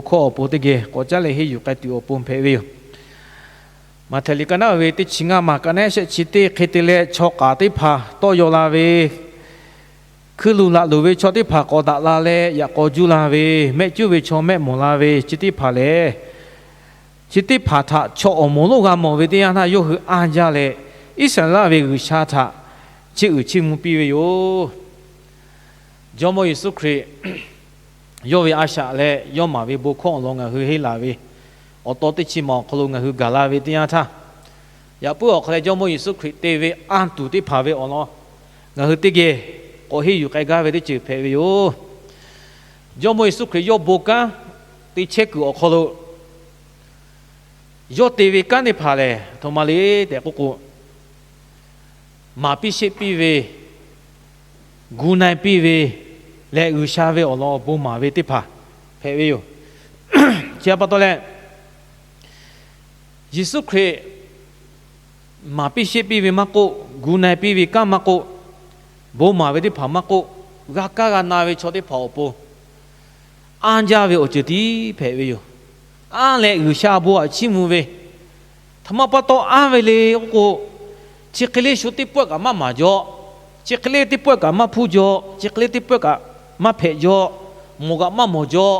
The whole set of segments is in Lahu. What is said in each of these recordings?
hkawˇ awˬ pon teˇ geh k'awꞈ caˉ leh henˇ yuˬ k'ai tuˬ awˬ pon hpehꞈ ve yoˬ. Maꞈhtehˍ liꞈ ka naˉ ve teˇ chi ngaˇ maˬ ka naˉ shehˆ chi teˇ hk'e te leh, chaw k'aˍ teˇ hpaˍ tawˇ yaw la ve, hkui luˬ laꞈ luˬ ve chaw teˇ hpaˍ k'awꞈ daꞈ la leh yaꞈ k'aw juˇ la ve, mehˆ cuˉ ve chaw mehˆ mawˬ la ve chi teˇ hpaˍ lehˬ, chi teˇ hpaˍ htaꞈ chaw awˬ moˍ lonˉ g'a mawˬ ve teˇ yanˇ htaˇ, yawˇ hui anˇ jaˇ leh Iˉsaˍreˍlaˆ ve G'uiˬsha htaꞈ chiˇ uiˍ chiˇ mvuh piˇ ve yoˬ. Jawˇmawˇ Yeˍsuˆ Hkriꞈ yawˇ ve a shaꞈ leh yawˇ maˍ ve bon hkawˇ awˬ lawn ngaˬ hui henˇ laˬ ve awˬ taw teˇ chi maˬ awˬ hk'aw lo ngaˬ hui gaˬ la ve teˇ yanˇ htaˇ, yaꞈ puiˉ awˬ hk'aw leh Jawˇmawˇ Yeˍsuˆ Hkriꞈ te ve anˇ tuˬ teˇ hpaˍ ve awˬ lawn ngaˬ hui teˇ geh k'awꞈ henˇ yuˬ k'ai gaˇ ve teˇ ceuˬ hpehꞈ ve yoˬ. Jawˇmawˇ Yeˍsuˆ Hkriꞈ yawˇ bon kanˉ te chehˇ kuiˬ awˬ hk'aw lo yawˇ te ve kanˉ teˇ hpaˍ lehˬ, aˬ htoꞈ ma le tehꞈ k'oˆ k'o, maˍ piˇ sheˆ piˇ ve, gu na-e piˇ ve leh G'uiˬsha ve awˬ lawn bon maˍ ve teˇ hpaˍ hpehꞈ ve yoˬ. Chi pa taw leh, Yeˍsuˆ Hkriꞈ maˍ piˇ sheˆ piˇ ve maˇ k'oˆ, gu na-e piˇ ve kanˉ maˇ k'oˆ, bon maˍ ve teˇ hpaˍ maˇ k'oˆ, g'a kaˇ g'a na ve chaw teˇ hpaˍ awˬ pon anˇ jaˇ ve awˬ ceuˬ tiˉ hpehꞈ ve yoˬ. Anˇ leh G'uiˬsha bon aꞈ chiˇ mvuh ve, htaꞈ ma pa taw anˇ ve le k'oˆ k'o, chi hk'e le shu teˇ pawehˇ kaꞈ maˇ maˍ jaw, chi hk'e le teˇ pawehˇ kaꞈ maˇ hpuˇ jaw, chi hk'e le teˇ pawehˇ kaꞈ maˇ hpehꞈ jaw, mawˬ kaꞈ maˇ mawˬ jaw,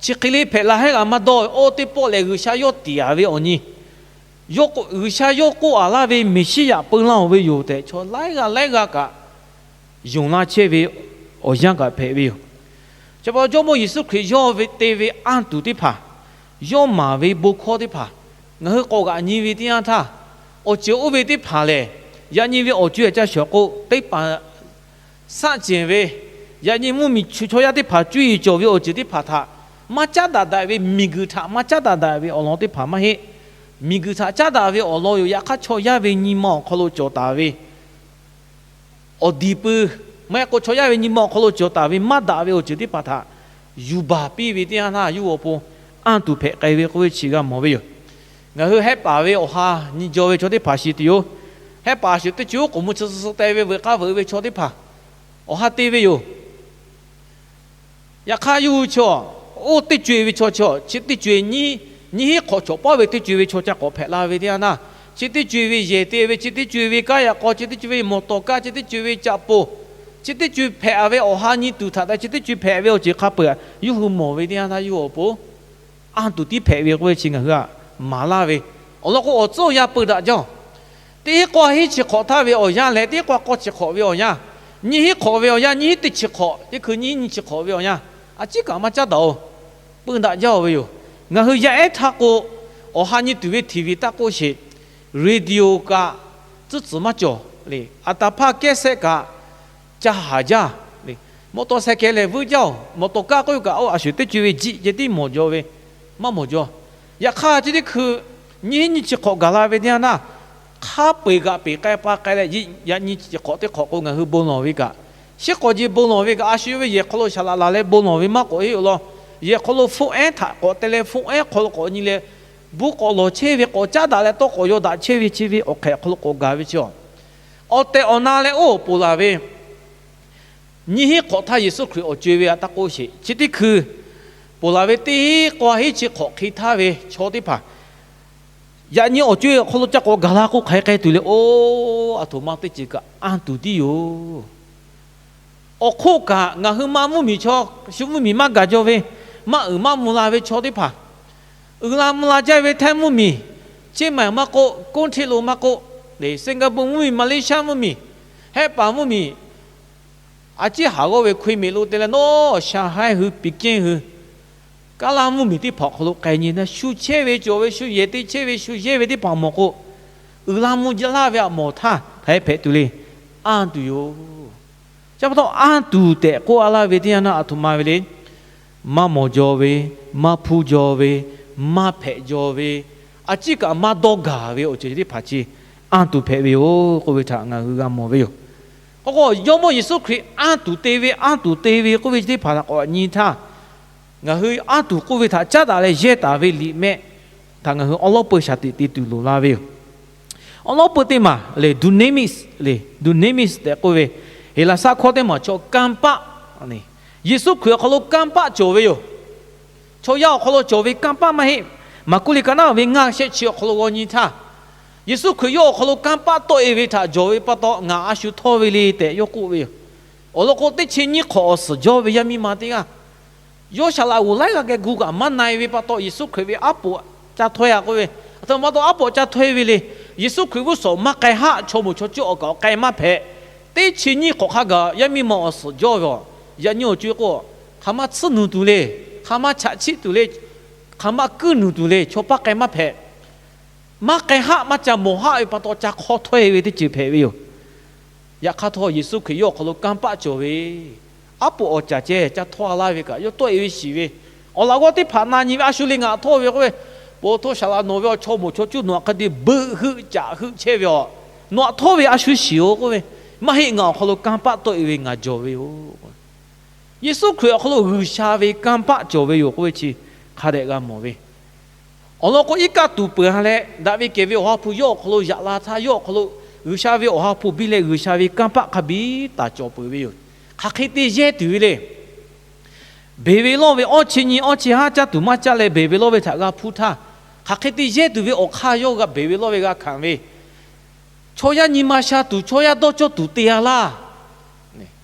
chi hk'e le hpehꞈ la hehˉ g'a maˇ dawˇ ve, oˇ teˇ pawˆ lehˬ G'uiˬsha yawˇ tiˍ a ve awˬ nyi, G'uiˬsha yawˇ k'oˆ a laˇ ve Meˍsiˉyaꞈ peu laˇ oˬ ve yoˬ tehꞈ, chaw laiˉ g'aˇ laiˉ g'aˇ kaꞈ yonˍ la chehˇ ve awˬ yanˇ kaꞈ hpehꞈ ve yoˬ. Chi pa taw Jawˇmawˇ Yeˍsuˆ Hkriꞈ yawˇ ve te ve anˇ tuˬ teˇ hpaˍ, yawˇ maˍ ve bon hkawˇ teˇ hpaˍ, ngaˬ hui k'awꞈ g'aꞈ nyi ve teˇ yanˇ htaˇ, awˬ ceuˬ oˇ ve teˇ hpaˍ lehˬ, yaꞈ nyi ve awˬ co-e ca shawˍ k'o, teˇ hpaˍ saˆ cehˬ ve, yaꞈ nyi mvuhˇmiˬ chaw yaˇ teˇ hpaˍ cuˇ yiˍ cawˬ ve awˬ ceuˬ teˇ hpaˍ htaꞈ maˇ caˉ daꞈ daꞈ ve, miˬguiˬ htaꞈ maˇ caˉ daꞈ daꞈ ve awˬ lawn teˇ hpaˍ maˇ heˆ. Miˬguiˬ htaꞈ caˉ daꞈ ve awˬ lawn yoˬ. Yaꞈ hk'aˇ chaw yaˇ ve nyi ma awˬ hk'aw lo cawˬ taˍ ve awˬ diˬ pui, maˇ heˆ k'o chaw yaˇ ve nyi ma awˬ hk'aw lo cawˬ taˍ ve maˇ daꞈ ve awˬ ceuˬ teˇ hpaˍ htaꞈ yuˬ baˬ piˇ ve teˇ yanˇ htaˇ, yawˇ awˬ pon anˇ tuˬ hpehꞈ k'ai ve k'oˆ ve chi g'a mawˬ ve yoˬ. Ngaˬ hui hehˆ paˍ ve awˬ ha nyi jaw ve chaw teˇ hpaˍ shiˍ tuˬ yoˬ. Hehˆ paˍ shiˍ teˇ co oˉ k'oˍ mvuh chi suh suh te ve veuꞈ k'aˇ veuꞈ ve chaw teˇ hpaˍ awˬ ha te ve yoˬ. Yaꞈ hk'aˇ yawˇ hui chaw, oˇ teˇ co-e ve chaw chi, chi teˇ co-e nyiˇ, nyiˇ hinˉ hk'awꞈ chaw paˉ ve teˇ co-e ve chaw ca k'awꞈ hpehꞈ la ve teˇ yanˇ htaˇ, chi teˇ co-e ve yehˬ te ve, chi teˇ co-e ve kanˉ yaꞈ k'aw, chi teˇ co-e ve mawˬ tawˍ kaˇ, chi teˇ co-e ve caꞈ poˬ, chi teˇ co-e hpehꞈ ve awˬ ha nyi tuˬ htaꞈ taꞈ chi teˇ co-e hpehꞈ ve awˬ ceuˬ hk'a peu-eˬ, yawˇ hui mawˬ ve teˇ yanˇ htaˇ yawˇ hui awˬ pon anˇ tuˬ tiˉ hpehꞈ ve k'oˆ ve chi ngaˬ hui htaꞈ maˍ laˇ ve awˬ lawn k'o, awˬ tcuhˉ awˬ yanˇ peu daꞈ jaˇ-oˬ. Teˇ hinˉ k'awˇ hinˉ chi hk'awꞈ htaˇ ve awˬ yanˇ leh teˇ hinˉ k'awˇ k'awˇ chi hk'awꞈ ve awˬ yanˇ, nyiˇ hinˉ hk'awꞈ ve awˬ yanˇ, nyiˇ hinˉ teˇ chi hk'awꞈ, teˇ hkui nyiˇ hinˉ nyiˇ chi hk'awꞈ ve awˬ yanˇ, a ciˉ kaꞈ maˇ caˉ daꞈ-oˬ. Peu daꞈ jaˇ-oˬ ve yoˬ. Ngaˬ hui yaˇ ehˉ htaˇ k'o, awˬ ha nyi tuˬ ve TV taˇ k'oˆ sheˍ, radio kaꞈ tcuhˉ tcuhˍ maˇ cawˬ le, aˬ taˍ hpaˇ cassette kaꞈ ca haˍ jaˇ le, mawˬ tawˍ sehˍ kehˬ lehˬ vuiˇ jaˇ-oˬ. Mawˬ tawˍ kaˇ k'oˆ ve kaꞈ, oˇ a shuˍ teˇ co-e ve jiˆ ceh tiˉ mawˬ jaw ve, maˇ mawˬ jaw. Yaꞈ hk'aˇ chi teˇ hkui nyiˇ hinˉ nyiˇ chi hk'awꞈ gaˬ la ve teˇ yanˇ htaˇ, hk'a peu-eˬ g'aꞈ peˬ k'ai pa k'ai leh, yaꞈ nyi chi hk'awꞈ teˇ hk'awꞈ k'o ngaˬ hui bon lawˬ ve kaꞈ, shiˉ k'awꞈ ji bon lawˬ ve kaꞈ, a shu ve yehˬ hk'aw lo shaˍ laꞈ laˬ leh bon lawˬ ve maˇ k'awꞈ heˆ-oˬ law. Yehˬ hk'aw lo phone ehˉ htaꞈ k'awꞈ te leh, phone ehˉ hk'aw lo k'awꞈ nyi leh, bon k'awꞈ lawˬ chehˇ ve, k'awꞈ caˉ daꞈ leh tawˇ k'awꞈ yaw daꞈ chehˇ ve chi ve awˬ hk'ehꞈ awˬ hk'aw lo k'awꞈ gaˬ ve chi-a, awˬ tehˬ awˬ na leh oˇ ponˬ laˬ ve nyiˇ hinˉ hk'awꞈ htaˇ Yeˍsuˆ Hkriꞈ awˬ co-e ve htaꞈ taˇ k'oˆ sheˍ. Chi teˇ hkui ponˬ laˬ ve teˇ hinˉ k'awˇ hinˉ chi hk'awꞈ hk'e htaˇ ve chaw teˇ hpaˍ yaꞈ nyi awˬ co-e awˬ hk'aw lo ca k'awꞈ gaˬ la k'o, hk'aˬ hk'e k'ai tuˬ le. Oˇ, aˬ htoꞈ ma teˇ ceuˬ kaꞈ anˇ tuˬ tiˉ yoˬ. Awˬ hk'oˆ kaꞈ ngaˬ hui maˇ mvuhˇmiˬ chaw, shu mvuhˇmiˬ maˇ gaˬ jaw ve, maˇ uiˍ maˇ mvuh la ve chaw teˇ hpaˍ, uiˍ la mvuh la jaˇ ve Htaiˇ mvuhˇmiˬ, Chiang Mai maˇ k'oˆ, K'oˆ Hte lo maˇ k'oˆ, Singapore mvuhˇmiˬ, Malaysia mvuhˇmiˬ, Hehˆ paˍ mvuhˇmiˬ, a ciˉ haˍ g'awˇ ve Hkui Meh lo te leh nawˉ Shanghai hui, Peking hui, Kaˇ laˇ mvuhˇmiˬ teˇ hpaˍ awˬ hk'aw lo k'ai nyi na, shu chehˇ ve cawˬ ve, shu yehˬ te chehˇ ve, shu yehˇ ve teˇ hpaˍ mawˬ k'o, uiˍ la mvuh laˇ ve htaꞈ mawˬ htaˇ hk'aˬ hpehꞈ tuˬ le. Anˇ tuˬ yoˬ. Chi pa taw anˇ tuˬ tehꞈ k'oˆ a laˇ ve teˇ yanˇ naˇ, aˬ htoꞈ ma ve le. Maˇ mawˬ jaw ve, maˇ hpuˇ jaw ve, maˇ hpehꞈ jaw ve, a ciˉ kaꞈ maˇ dawˇ gaˬ ve awˬ ceuˬ teˇ hpaˍ chi anˇ tuˬ hpehꞈ ve yoˬ k'oˆ ve htaꞈ ngaˬ hui g'a mawˬ ve yoˬ. K'o k'o, Jawˇmawˇ Yeˍsuˆ Hkriꞈ anˇ tuˬ te ve, anˇ tuˬ te ve k'oˆ ve chi teˇ hpaˍ htaꞈ k'awꞈ nyi htaˇ, ngaˬ hui anˇ tuˬ k'oˆ ve htaꞈ caˉ daꞈ leh yehˇ taˍ ve liꞈ mehˆ htaꞈ ngaˬ hui awˉ lawˉ peu shaˍ tiꞈ te tuˬ loˍ la ve yoˬ. Awˉ lawˉ peu teˇ maˬ lehˬ, dunamis lehˬ, dunamis tehꞈ k'oˆ ve, Heˍlaˍsaˆ hkawˇ teˇ maˬ chaw kanˇ paˆ, Yeˍsuˆ Hkriꞈ awˬ hk'aw lo kanˇ paˆ cawˬ ve yoˬ. Chaw yaˇ awˬ hk'aw lo cawˬ ve kanˇ paˆ maˇ heˆ. Maˍkuˆ liꞈ ka naˉ ve ngaˇ shehˆ chi awˬ hk'aw lo g'aw nyi htaˇ, Yeˍsuˆ Hkriꞈ yawˇ awˬ hk'aw lo kanˇ paˆ tawˆ e ve htaꞈ jawˬ ve pa taw, ngaˬ a shu htawˇ ve le tehꞈ yawˇ k'oˆ ve yoˬ. Awˬ lawn k'o, teˇ chi nyiˇ hk'awꞈ awˬ suhˍ jawˇ ve yaˇ miˇ ma teˇ g'aˇ yawˇ saˍ laꞈ g'oˍ laiˉ g'a geh gu kaꞈ maˇ na e ve pa taw, Yeˍsuˆ Hkriꞈ ve aˉ poꞈ ca htawˇ e a k'oˆ ve, aˬ htoꞈ ma pa taw aˉ poꞈ ca htawˇ e ve le. Yeˍsuˆ Hkriꞈ g'uˇ suhˍ maˇ k'ai haˆ, chaw moˍ chaw cuˇ awˬ kaꞈ awˬ k'ai maˇ hpehꞈ. Teˇ chi nyiˇ hk'awꞈ hk'a gaˬ yaˇ miˇ ma awˬ suhˍ jawˇ ve yoˬ. Yaꞈ nyi awˬ co e k'o, hk'aˬ ma tsuhˇ nuˬ tuˬ le, hk'aˬ ma chaꞈ chiˆ tuˬ le, hk'aˬ ma kuiˇ nuˬ tuˬ le, chaw paˇ k'ai maˇ hpehꞈ. Maˇ k'ai haˆ, maˇ ca mawˬ haˆ ve pa taw, ca hk'aw htawˇ e ve teˇ ceuˬ hpehꞈ ve yoˬ. Yaꞈ hk'aˇ htawˇ, Yeˍsuˆ Hkriꞈ yawˇ awˬ hk'aw lo kanˇ paˆ cawˬ ve, aˉ poꞈ awˬ caˬ ceh ca htawˇ a laˇ ve kaꞈ, yawˇ tawˆ e ve shiˍ ve, awˬ laꞈ g'awˇ teˇ hpaˍ na nyi ve, a shu le ngaˬ htawˇ ve k'oˆ ve, po hto saˍ laꞈ nawˬ ve awˬ chaw moˍ chaw cuˇ nawˬ htaꞈ hk'a te beuꞈ heuˆ caꞈ heuˆ chehˇ ve yoˬ. Nawˬ htaꞈ htawˇ ve a shu shiˍ-oˬ k'oˆ ve, maˇ heˆ, ngaˬ awˬ hk'aw lo kanˇ paˆ tawˆ e ve ngaˬ jawˬ ve yoˬ. Yeˍsuˆ Hkriꞈ awˬ hk'aw lo G'uiˬsha ve kanˇ paˆ cawˬ ve yoˬ k'oˆ ve chi hk'a dehꞈ g'a mawˬ ve. Awˬ lawn k'o, iˉ kaˆ tuˍ peuˬ a leh, daꞈ ve kehˬ ve Awˬ ha hpu yawˇ awˬ hk'aw lo yaꞈ la htaˇ, yawˇ awˬ hk'aw lo G'uiˬsha ve Awˬ ha hpu biˇ leh, G'uiˬsha ve kanˇ paˆ hk'a biˇ taˍ cawˬ peuˬ ve yoˬ. Hk'aˬ hk'e te yehˇ tuˬ ve le. Beˬ ve lawˇ ve awˇ chi nyi awˇ chi haˉ caˇ tuˬ maˇ caˇ leh, beˬ ve lawˇ ve htaꞈ g'a hpuˇ htaˇ, hk'aˬ hk'e te yehˇ tuˬ ve awˬ hk'aˇ yawˇ g'a beˬ ve lawˇ ve g'a hkanˍ ve, chaw yaˇ nyi ma sha tuˬ, chaw yaˇ dawˇ cawˇ tuˬ te a laˇ.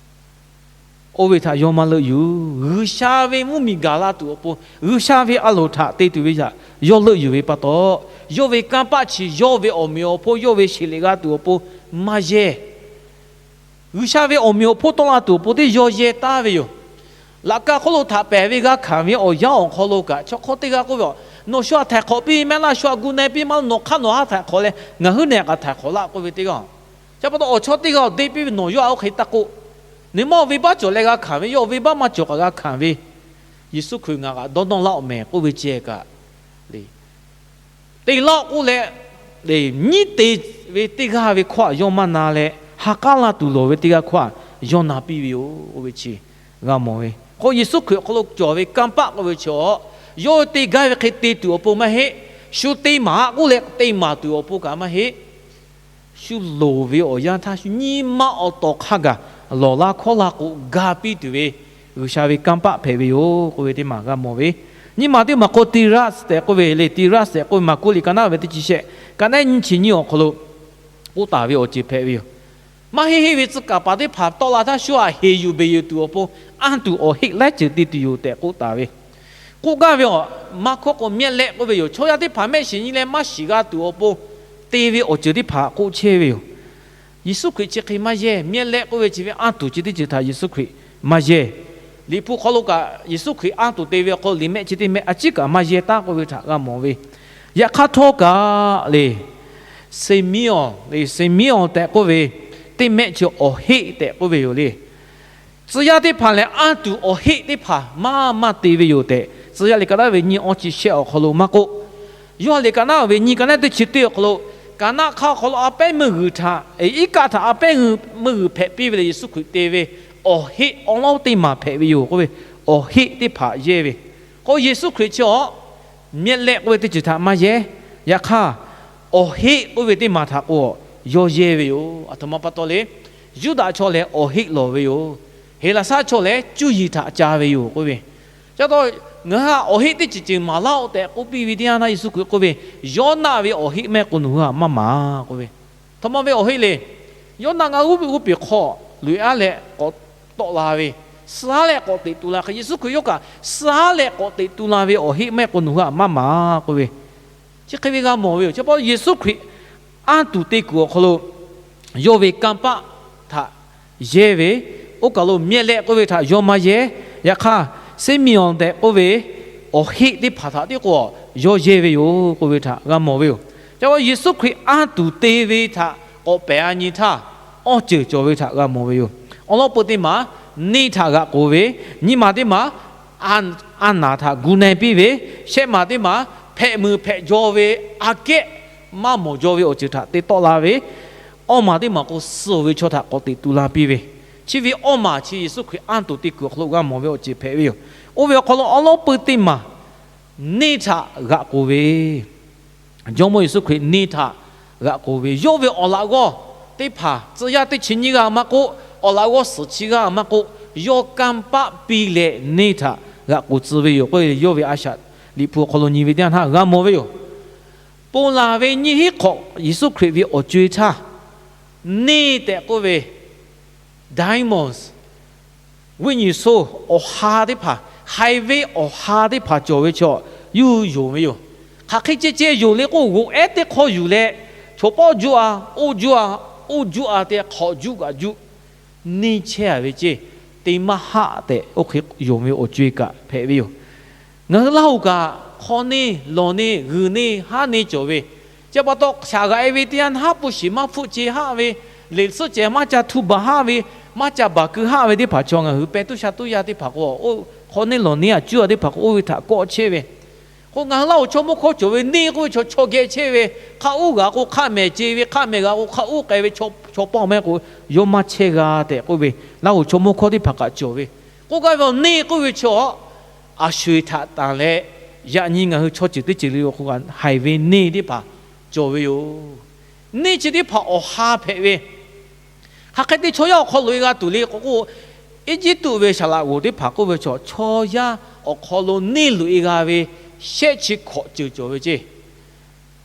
Oˇ ve htaꞈ yawˇ maˇ leuˆ yuˬ. G'uiˬsha ve mvuhˇmiˬ gaˬ la tuˬ awˬ pon, G'uiˬsha ve a loˍ htaꞈ te tuˬ ve htaꞈ yawˇ leuˆ yuˬ ve pa taw, yawˇ ve kanˇ paˆ chi yawˇ ve awˬ meꞈ awˬ hponˇ, yawˇ ve sheˍ lehˬ g'a tuˬ awˬ pon maˇ yehˇ. G'uiˬsha ve awˬ meꞈ awˬ hponˇ tawˆ la tuˬ awˬ pon teˇ yawˇ yehˇ taˉ ve yoˬ. Laꞈ ka hk'oˆ lo htaꞈ pehˬ ve g'a hkanˍ ve awˬ yanˇ awˬ hk'aw lo kaꞈ, chaw hk'awˇ teˇ g'aˇ k'oˆ ve, Nawˬ shu htaꞈ htaiˍ hk'awꞈ piˇ maˇ laˇ, shu htaꞈ gu na e piˇ maˇ laˇ, nawˬ hk'aˇ nawˬ haˉ htaiˍ hk'awꞈ leh, ngaˬ hui nehˬ kaꞈ htaiˍ hk'awꞈ laˇ k'oˆ ve teˇ g'aˇ. Chi pa taw awˬ chawˇ teˇ g'aˇ awˬ deˇ piˇ ve, Nawˬ yawˇ htaꞈ oˇ hk'e taˇ k'oˆ. Nawˬ maˇ oˇ venˇbaˆ cawˬ leh g'a hkanˍ ve, yawˇ oˇ venˇbaˆ maˇ cawˬ kaꞈ g'a hkanˍ ve, Yeˍsuˆ Hkriꞈ ngaˬ kaꞈ dawˇ nawˇ laˇ-oˆ mehˍ k'oˆ ve ceh kaꞈ le. Te laˇ-oˆ k'oˆ leh, nyiˉ te ve teˇ g'aˇ ve hkawˇ htaꞈ yawˇ maˇ na leh, ha k'aˉ la tuˬ lawˬ ve teˇ g'aˇ hkawˇ htaꞈ yawˇ na piˇ ve yoˬ k'oˆ ve chi g'a mawˬ ve. K'o, Yeˍsuˆ Hkriꞈ awˬ hk'aw lo cawˬ ve kanˇ paˆ k'oˆ ve chi, yawˇ te gaˇ ve hk'e te tuˬ awˬ pon maˇ heˆ. Shu te maˍ-a k'oˆ leh te maˍ tuˬ awˬ pon kaꞈ maˇ heˆ. Shu loˍ ve awˬ yanˇ htaˇ, shu nyi ma awˬ tawˍ hk'a gaˬ lawˬ laˇ hkawˇ laˇ k'o, ga piˇ tuˬ ve G'uiˬsha ve kanˇ paˆ hpehꞈ ve yoˬ k'oˆ ve teˇ maˬ g'a mawˬ ve. Nyiˇ maˬ teˇ maˬ k'o, Tiˍraˆ tehꞈ k'oˆ ve le. Tiˍraˆ tehꞈ k'oˆ ve Maˍkuˆ liꞈ ka naˉ ve teˇ chi shehˆ, ka naˉ nyiˇ chi nyiˇ awˬ hk'aw lo k'oˆ taˍ ve awˬ ceuˬ hpehꞈ ve yoˬ. Maˇ heˆ heˆ ve tcuh kaˍ paˍ teˇ hpaˍ tawˆ la htaˇ, shu htaꞈ heˍ yuˬ beˬ yuˬ tuˬ awˬ pon anˇ tuˬ awˬ heˆ laiˉ ceuˬ te tuˬ yoˬ tehꞈ k'oˆ taˍ ve. K'oˆ gaˇ ve awˬ, maˇ hkawˇ k'o, mehˆ lehˆ k'oˆ ve yoˬ. Chaw yaˇ teˇ hpaˍ mehˆ shiˍ nyi leh maˇ shiˍ g'a tuˬ awˬ pon te ve awˬ ceuˬ teˇ hpaˍ k'oˆ chehˇ ve yoˬ. Yeˍsuˆ Hkriꞈ chi hk'e maˇ yehˇ. Mehˆ lehˆ k'oˆ ve chi ve anˇ tuˬ chi teˇ ceuˬ htaꞈ Yeˍsuˆ Hkriꞈ maˇ yehˇ. Liꞈ hpu hk'aw lo kaꞈ Yeˍsuˆ Hkriꞈ anˇ tuˬ te ve awˬ hk'aw lo liꞈ mehˆ chi teˇ mehˆ a ciˉ kaꞈ maˇ yehˇ taˉ k'oˆ ve htaꞈ g'a mawˬ ve. Yaꞈ hk'aˇ htawˇ kaꞈ le, Siˍmeˍonˍ le, Siˍmeˍonˍ tehꞈ k'oˆ ve teˇ mehˆ chi awˬ heˆ tehꞈ k'oˆ ve yoˬ le. Tcuh yaˇ teˇ hpaˍ lehˬ, anˇ tuˬ awˬ heˆ teˇ hpaˍ maˇ maˇ te ve yoˬ tehꞈ, Tcuh yaˇ liꞈ ka naˉ ve nyiˇ awˇ chi shehˆ awˬ hk'aw lo maˇ k'oˆ, Yoˇhanˬ liꞈ ka naˉ ve nyiˇ ka naˉ teˇ chi teˇ awˬ hk'aw lo, Kaˍnaˆ hk'aˇ awˬ hk'aw lo a pehˉ meuˇ g'uiˬ htaꞈ, iˉ kaˆ htaꞈ a pehˉ meuˇ g'uiˬ hpehꞈ piˇ ve leh, Yeˍsuˆ Hkriꞈ te ve awˬ heˆ awˉ lawˉ teˇ maˬ hpehꞈ ve yoˬ k'oˆ ve, awˬ heˆ teˇ hpaˍ yehˇ ve. K'o, Yeˍsuˆ Hkriꞈ chi awˬ mehˆ lehˆ k'oˆ ve teˇ ceuˬ htaꞈ maˇ yehˇ. Yaꞈ hk'aˇ, awˬ heˆ k'oˆ ve teˇ maˬ htaꞈ k'o, yawˇ yehˇ ve yoˬ. Aˬ htoꞈ ma pa taw le, Yuˇdaꞈ chaw lehˬ awˬ heˆ lawˬ ve yoˬ. Heˍlaˍsaˆ chaw lehˬ cuˇ yiˍ htaꞈ ca ve yoˬ k'oˆ ve. Chi pa taw, ngaˬ hui htaꞈ awˬ heˆ teˇ ceuˬ ceuˬ maˍ laˇ-oˆ tehꞈ k'oˆ piˇ ve teˇ yanˇ htaˇ, Yeˍsuˆ Hkriꞈ k'oˆ ve, Yawˇnaˆ ve awˬ heˆ maˇ heˆ k'o, nawˬ hui htaꞈ maˇ maˍ k'oˆ ve. Aˬ htoꞈ ma ve awˬ heˆ le. Yawˇnaˆ ngaˇ g'uˇ piꞈ g'uˇ piꞈ hk'aw loꞈ-e-aˉ leh k'awꞈ tawˆ la ve, suh-aˉ leh k'awꞈ teꞈ tu la hk'e, Yeˍsuˆ Hkriꞈ yawˇ kaꞈ suh-aˉ leh k'awꞈ teꞈ tu la ve awˬ heˆ maˇ heˆ k'o, nawˬ hui htaꞈ maˇ maˍ k'oˆ ve. Chi hk'e ve g'a mawˬ ve yoˬ. Chi pa taw, Yeˍsuˆ Hkriꞈ anˇ tuˬ te kuiˬ awˬ hk'aw lo yawˇ ve kanˇ paˆ htaꞈ yehˇ ve, oˇ kaˬ lo mehˆ lehˆ k'oˆ ve htaꞈ yawˇ maˇ yehˇ. Yaꞈ hk'aˇ, Siˍmeˍonˍ tehꞈ k'oˆ ve awˬ heˆ teˇ hpaˍ htaꞈ tiˉ k'o, yawˇ yehˇ ve yoˬ k'oˆ ve htaꞈ g'a mawˬ ve yoˬ. Chi pa taw, Yeˍsuˆ Hkriꞈ anˇ tuˬ te ve htaꞈ k'awꞈ pehˍ a nyi htaˇ, awˇ ceuˬ cawˬ ve htaꞈ g'a mawˬ ve yoˬ. Awˬ lawn peu teˇ maˬ neˇ htaꞈ g'aꞈ k'oˍ ve, nyiˇ maˬ teˇ maˬ a naˍ htaꞈ gu na-e piˇ ve, shehˆ maˬ teˇ maˬ hpehꞈ muiˬ hpehꞈ jaw ve, aꞈ kehˉ maˇ mawˬ jaw ve awˬ ceuˬ htaꞈ te tawˆ la ve, awˇ maˬ teˇ maˬ k'o, suh-oˬ ve chaw htaꞈ k'awꞈ teꞈ tu la piˇ ve, chi ve awˇ maˬ chi Yeˍsuˆ Hkriꞈ anˇ tuˬ te kuiˬ awˬ hk'aw lo g'a mawˬ ve awˬ ceuˬ hpehꞈ ve yoˬ. Oˇ ve awˬ hk'aw lo awˬ lawn peu teˇ maˬ neˇ htaꞈ g'aꞈ k'oˍ ve, Jawˇmawˇ Yeˍsuˆ Hkriꞈ neˇ htaꞈ g'aꞈ k'oˍ ve, yawˇ ve awˬ laꞈ g'awˇ teˇ hpaˍ tcuh yaˇ teˇ chi nyiˇ g'aˇ maˇ k'oˆ, awˬ laꞈ g'awˇ suhˍ chi g'aˇ maˇ k'oˆ, yawˇ kanˇ paˆ piˇ leh neˇ htaꞈ g'aꞈ k'oˍ tcuh ve yoˬ k'oˆ ve, yawˇ ve a shaꞈ Liꞈ hpu awˬ hk'aw lo nyi ve teˇ yanˇ htaˇ g'a mawˬ ve yoˬ. Ponˬ laˬ ve nyiˇ hinˉ hk'awꞈ Yeˍsuˆ Hkriꞈ ve awˬ co-e htaˇ, neˇ tehꞈ k'oˆ ve, demons, viˉ nyi soul awˬ ha teˇ hpaˍ, haiˬ ve awˬ ha teˇ hpaˍ cawˬ ve chaw yawˇ hui yonˍ ve yoˬ. Hk'aˬ hk'e ceh ceh yonˍ le k'o, g'oꞈ ehˉ teˇ hk'awˇ yuˬ leh, chaw pawˆ juˇ-a, oˇ juˇ-a, oˇ juˇ-a tehꞈ hk'awꞈ juˇ kaꞈ juˇ, neˇ chehˇ-a ve ceˇ, te maˇ haˆ tehꞈ oˇ hk'e yonˍ ve awˬ co-e kaꞈ hpehꞈ ve yoˬ. Ngaˬ hui Laˇ huˍ kaꞈ hk'awˇ neˇ, lawˬ neˇ, g'uiˬ neˇ, haˉ neˇ cawˬ ve, chi pa taw shaˍ g'aꞈ-e ve teˇ yanˇ haˉ pui shiˍ maˇ hpfuhˆ ce haˆ ve, leꞈ suhˉ cehˬ maˇ ca htu baˬ haˆ ve, maˇ ca baˬ keu haˆ ve teˇ hpaˍ chaw ngaˬ hui peh tuˇ sha tuˇ yaˇ teˇ hpaˍ k'o, oˇ hk'awˇ neˇ lawˬ neˇ-a cuˇ-a teˇ hpaˍ k'o, oˇ ve htaꞈ kawˆ chehˇ ve. K'o ngaˬ hui Laˇ huˍ chaw mawˇ hkawˇ cawˬ ve neˇ k'oˆ ve chaw chaw geh chehˇ ve, hk'a uˉ g'a k'o hk'a mehˍ ce ve, hk'a mehˍ g'a k'o hk'a uˉ k'ai ve, chaw pawˆ mehˆ k'o yawˇ maˇ chehˇ g'a tehꞈ k'oˆ ve, Laˇ huˍ chaw mawˇ hkawˇ teˇ hpaˍ kaꞈ cawˬ ve. K'oˆ gaˇ ve awˬ neˇ k'oˆ ve chaw, a sho-eˬ htaꞈ tanˬ leh, yaꞈ nyi ngaˬ hui chaw ceuˬ teˇ ceuˬ le awˬ hk'oˆ kaꞈ haiˬ ve neˇ teˇ hpaˍ cawˬ ve yoˬ. Neˇ chi teˇ hpaˍ awˬ ha hpehꞈ ve, hk'aˬ hk'e te chaw yaˇ awˬ hk'aw loꞈ-e g'a tuˬ le k'o k'o, Eˇjiˇtuꞈ ve saˍ laꞈ g'oˍ teˇ hpaˍ k'oˆ ve chaw, chaw yaˇ awˬ hk'aw lo neˇ loꞈ-e g'a ve shehˆ chi hkawꞈ ceuˬ cawˬ ve ceˇ.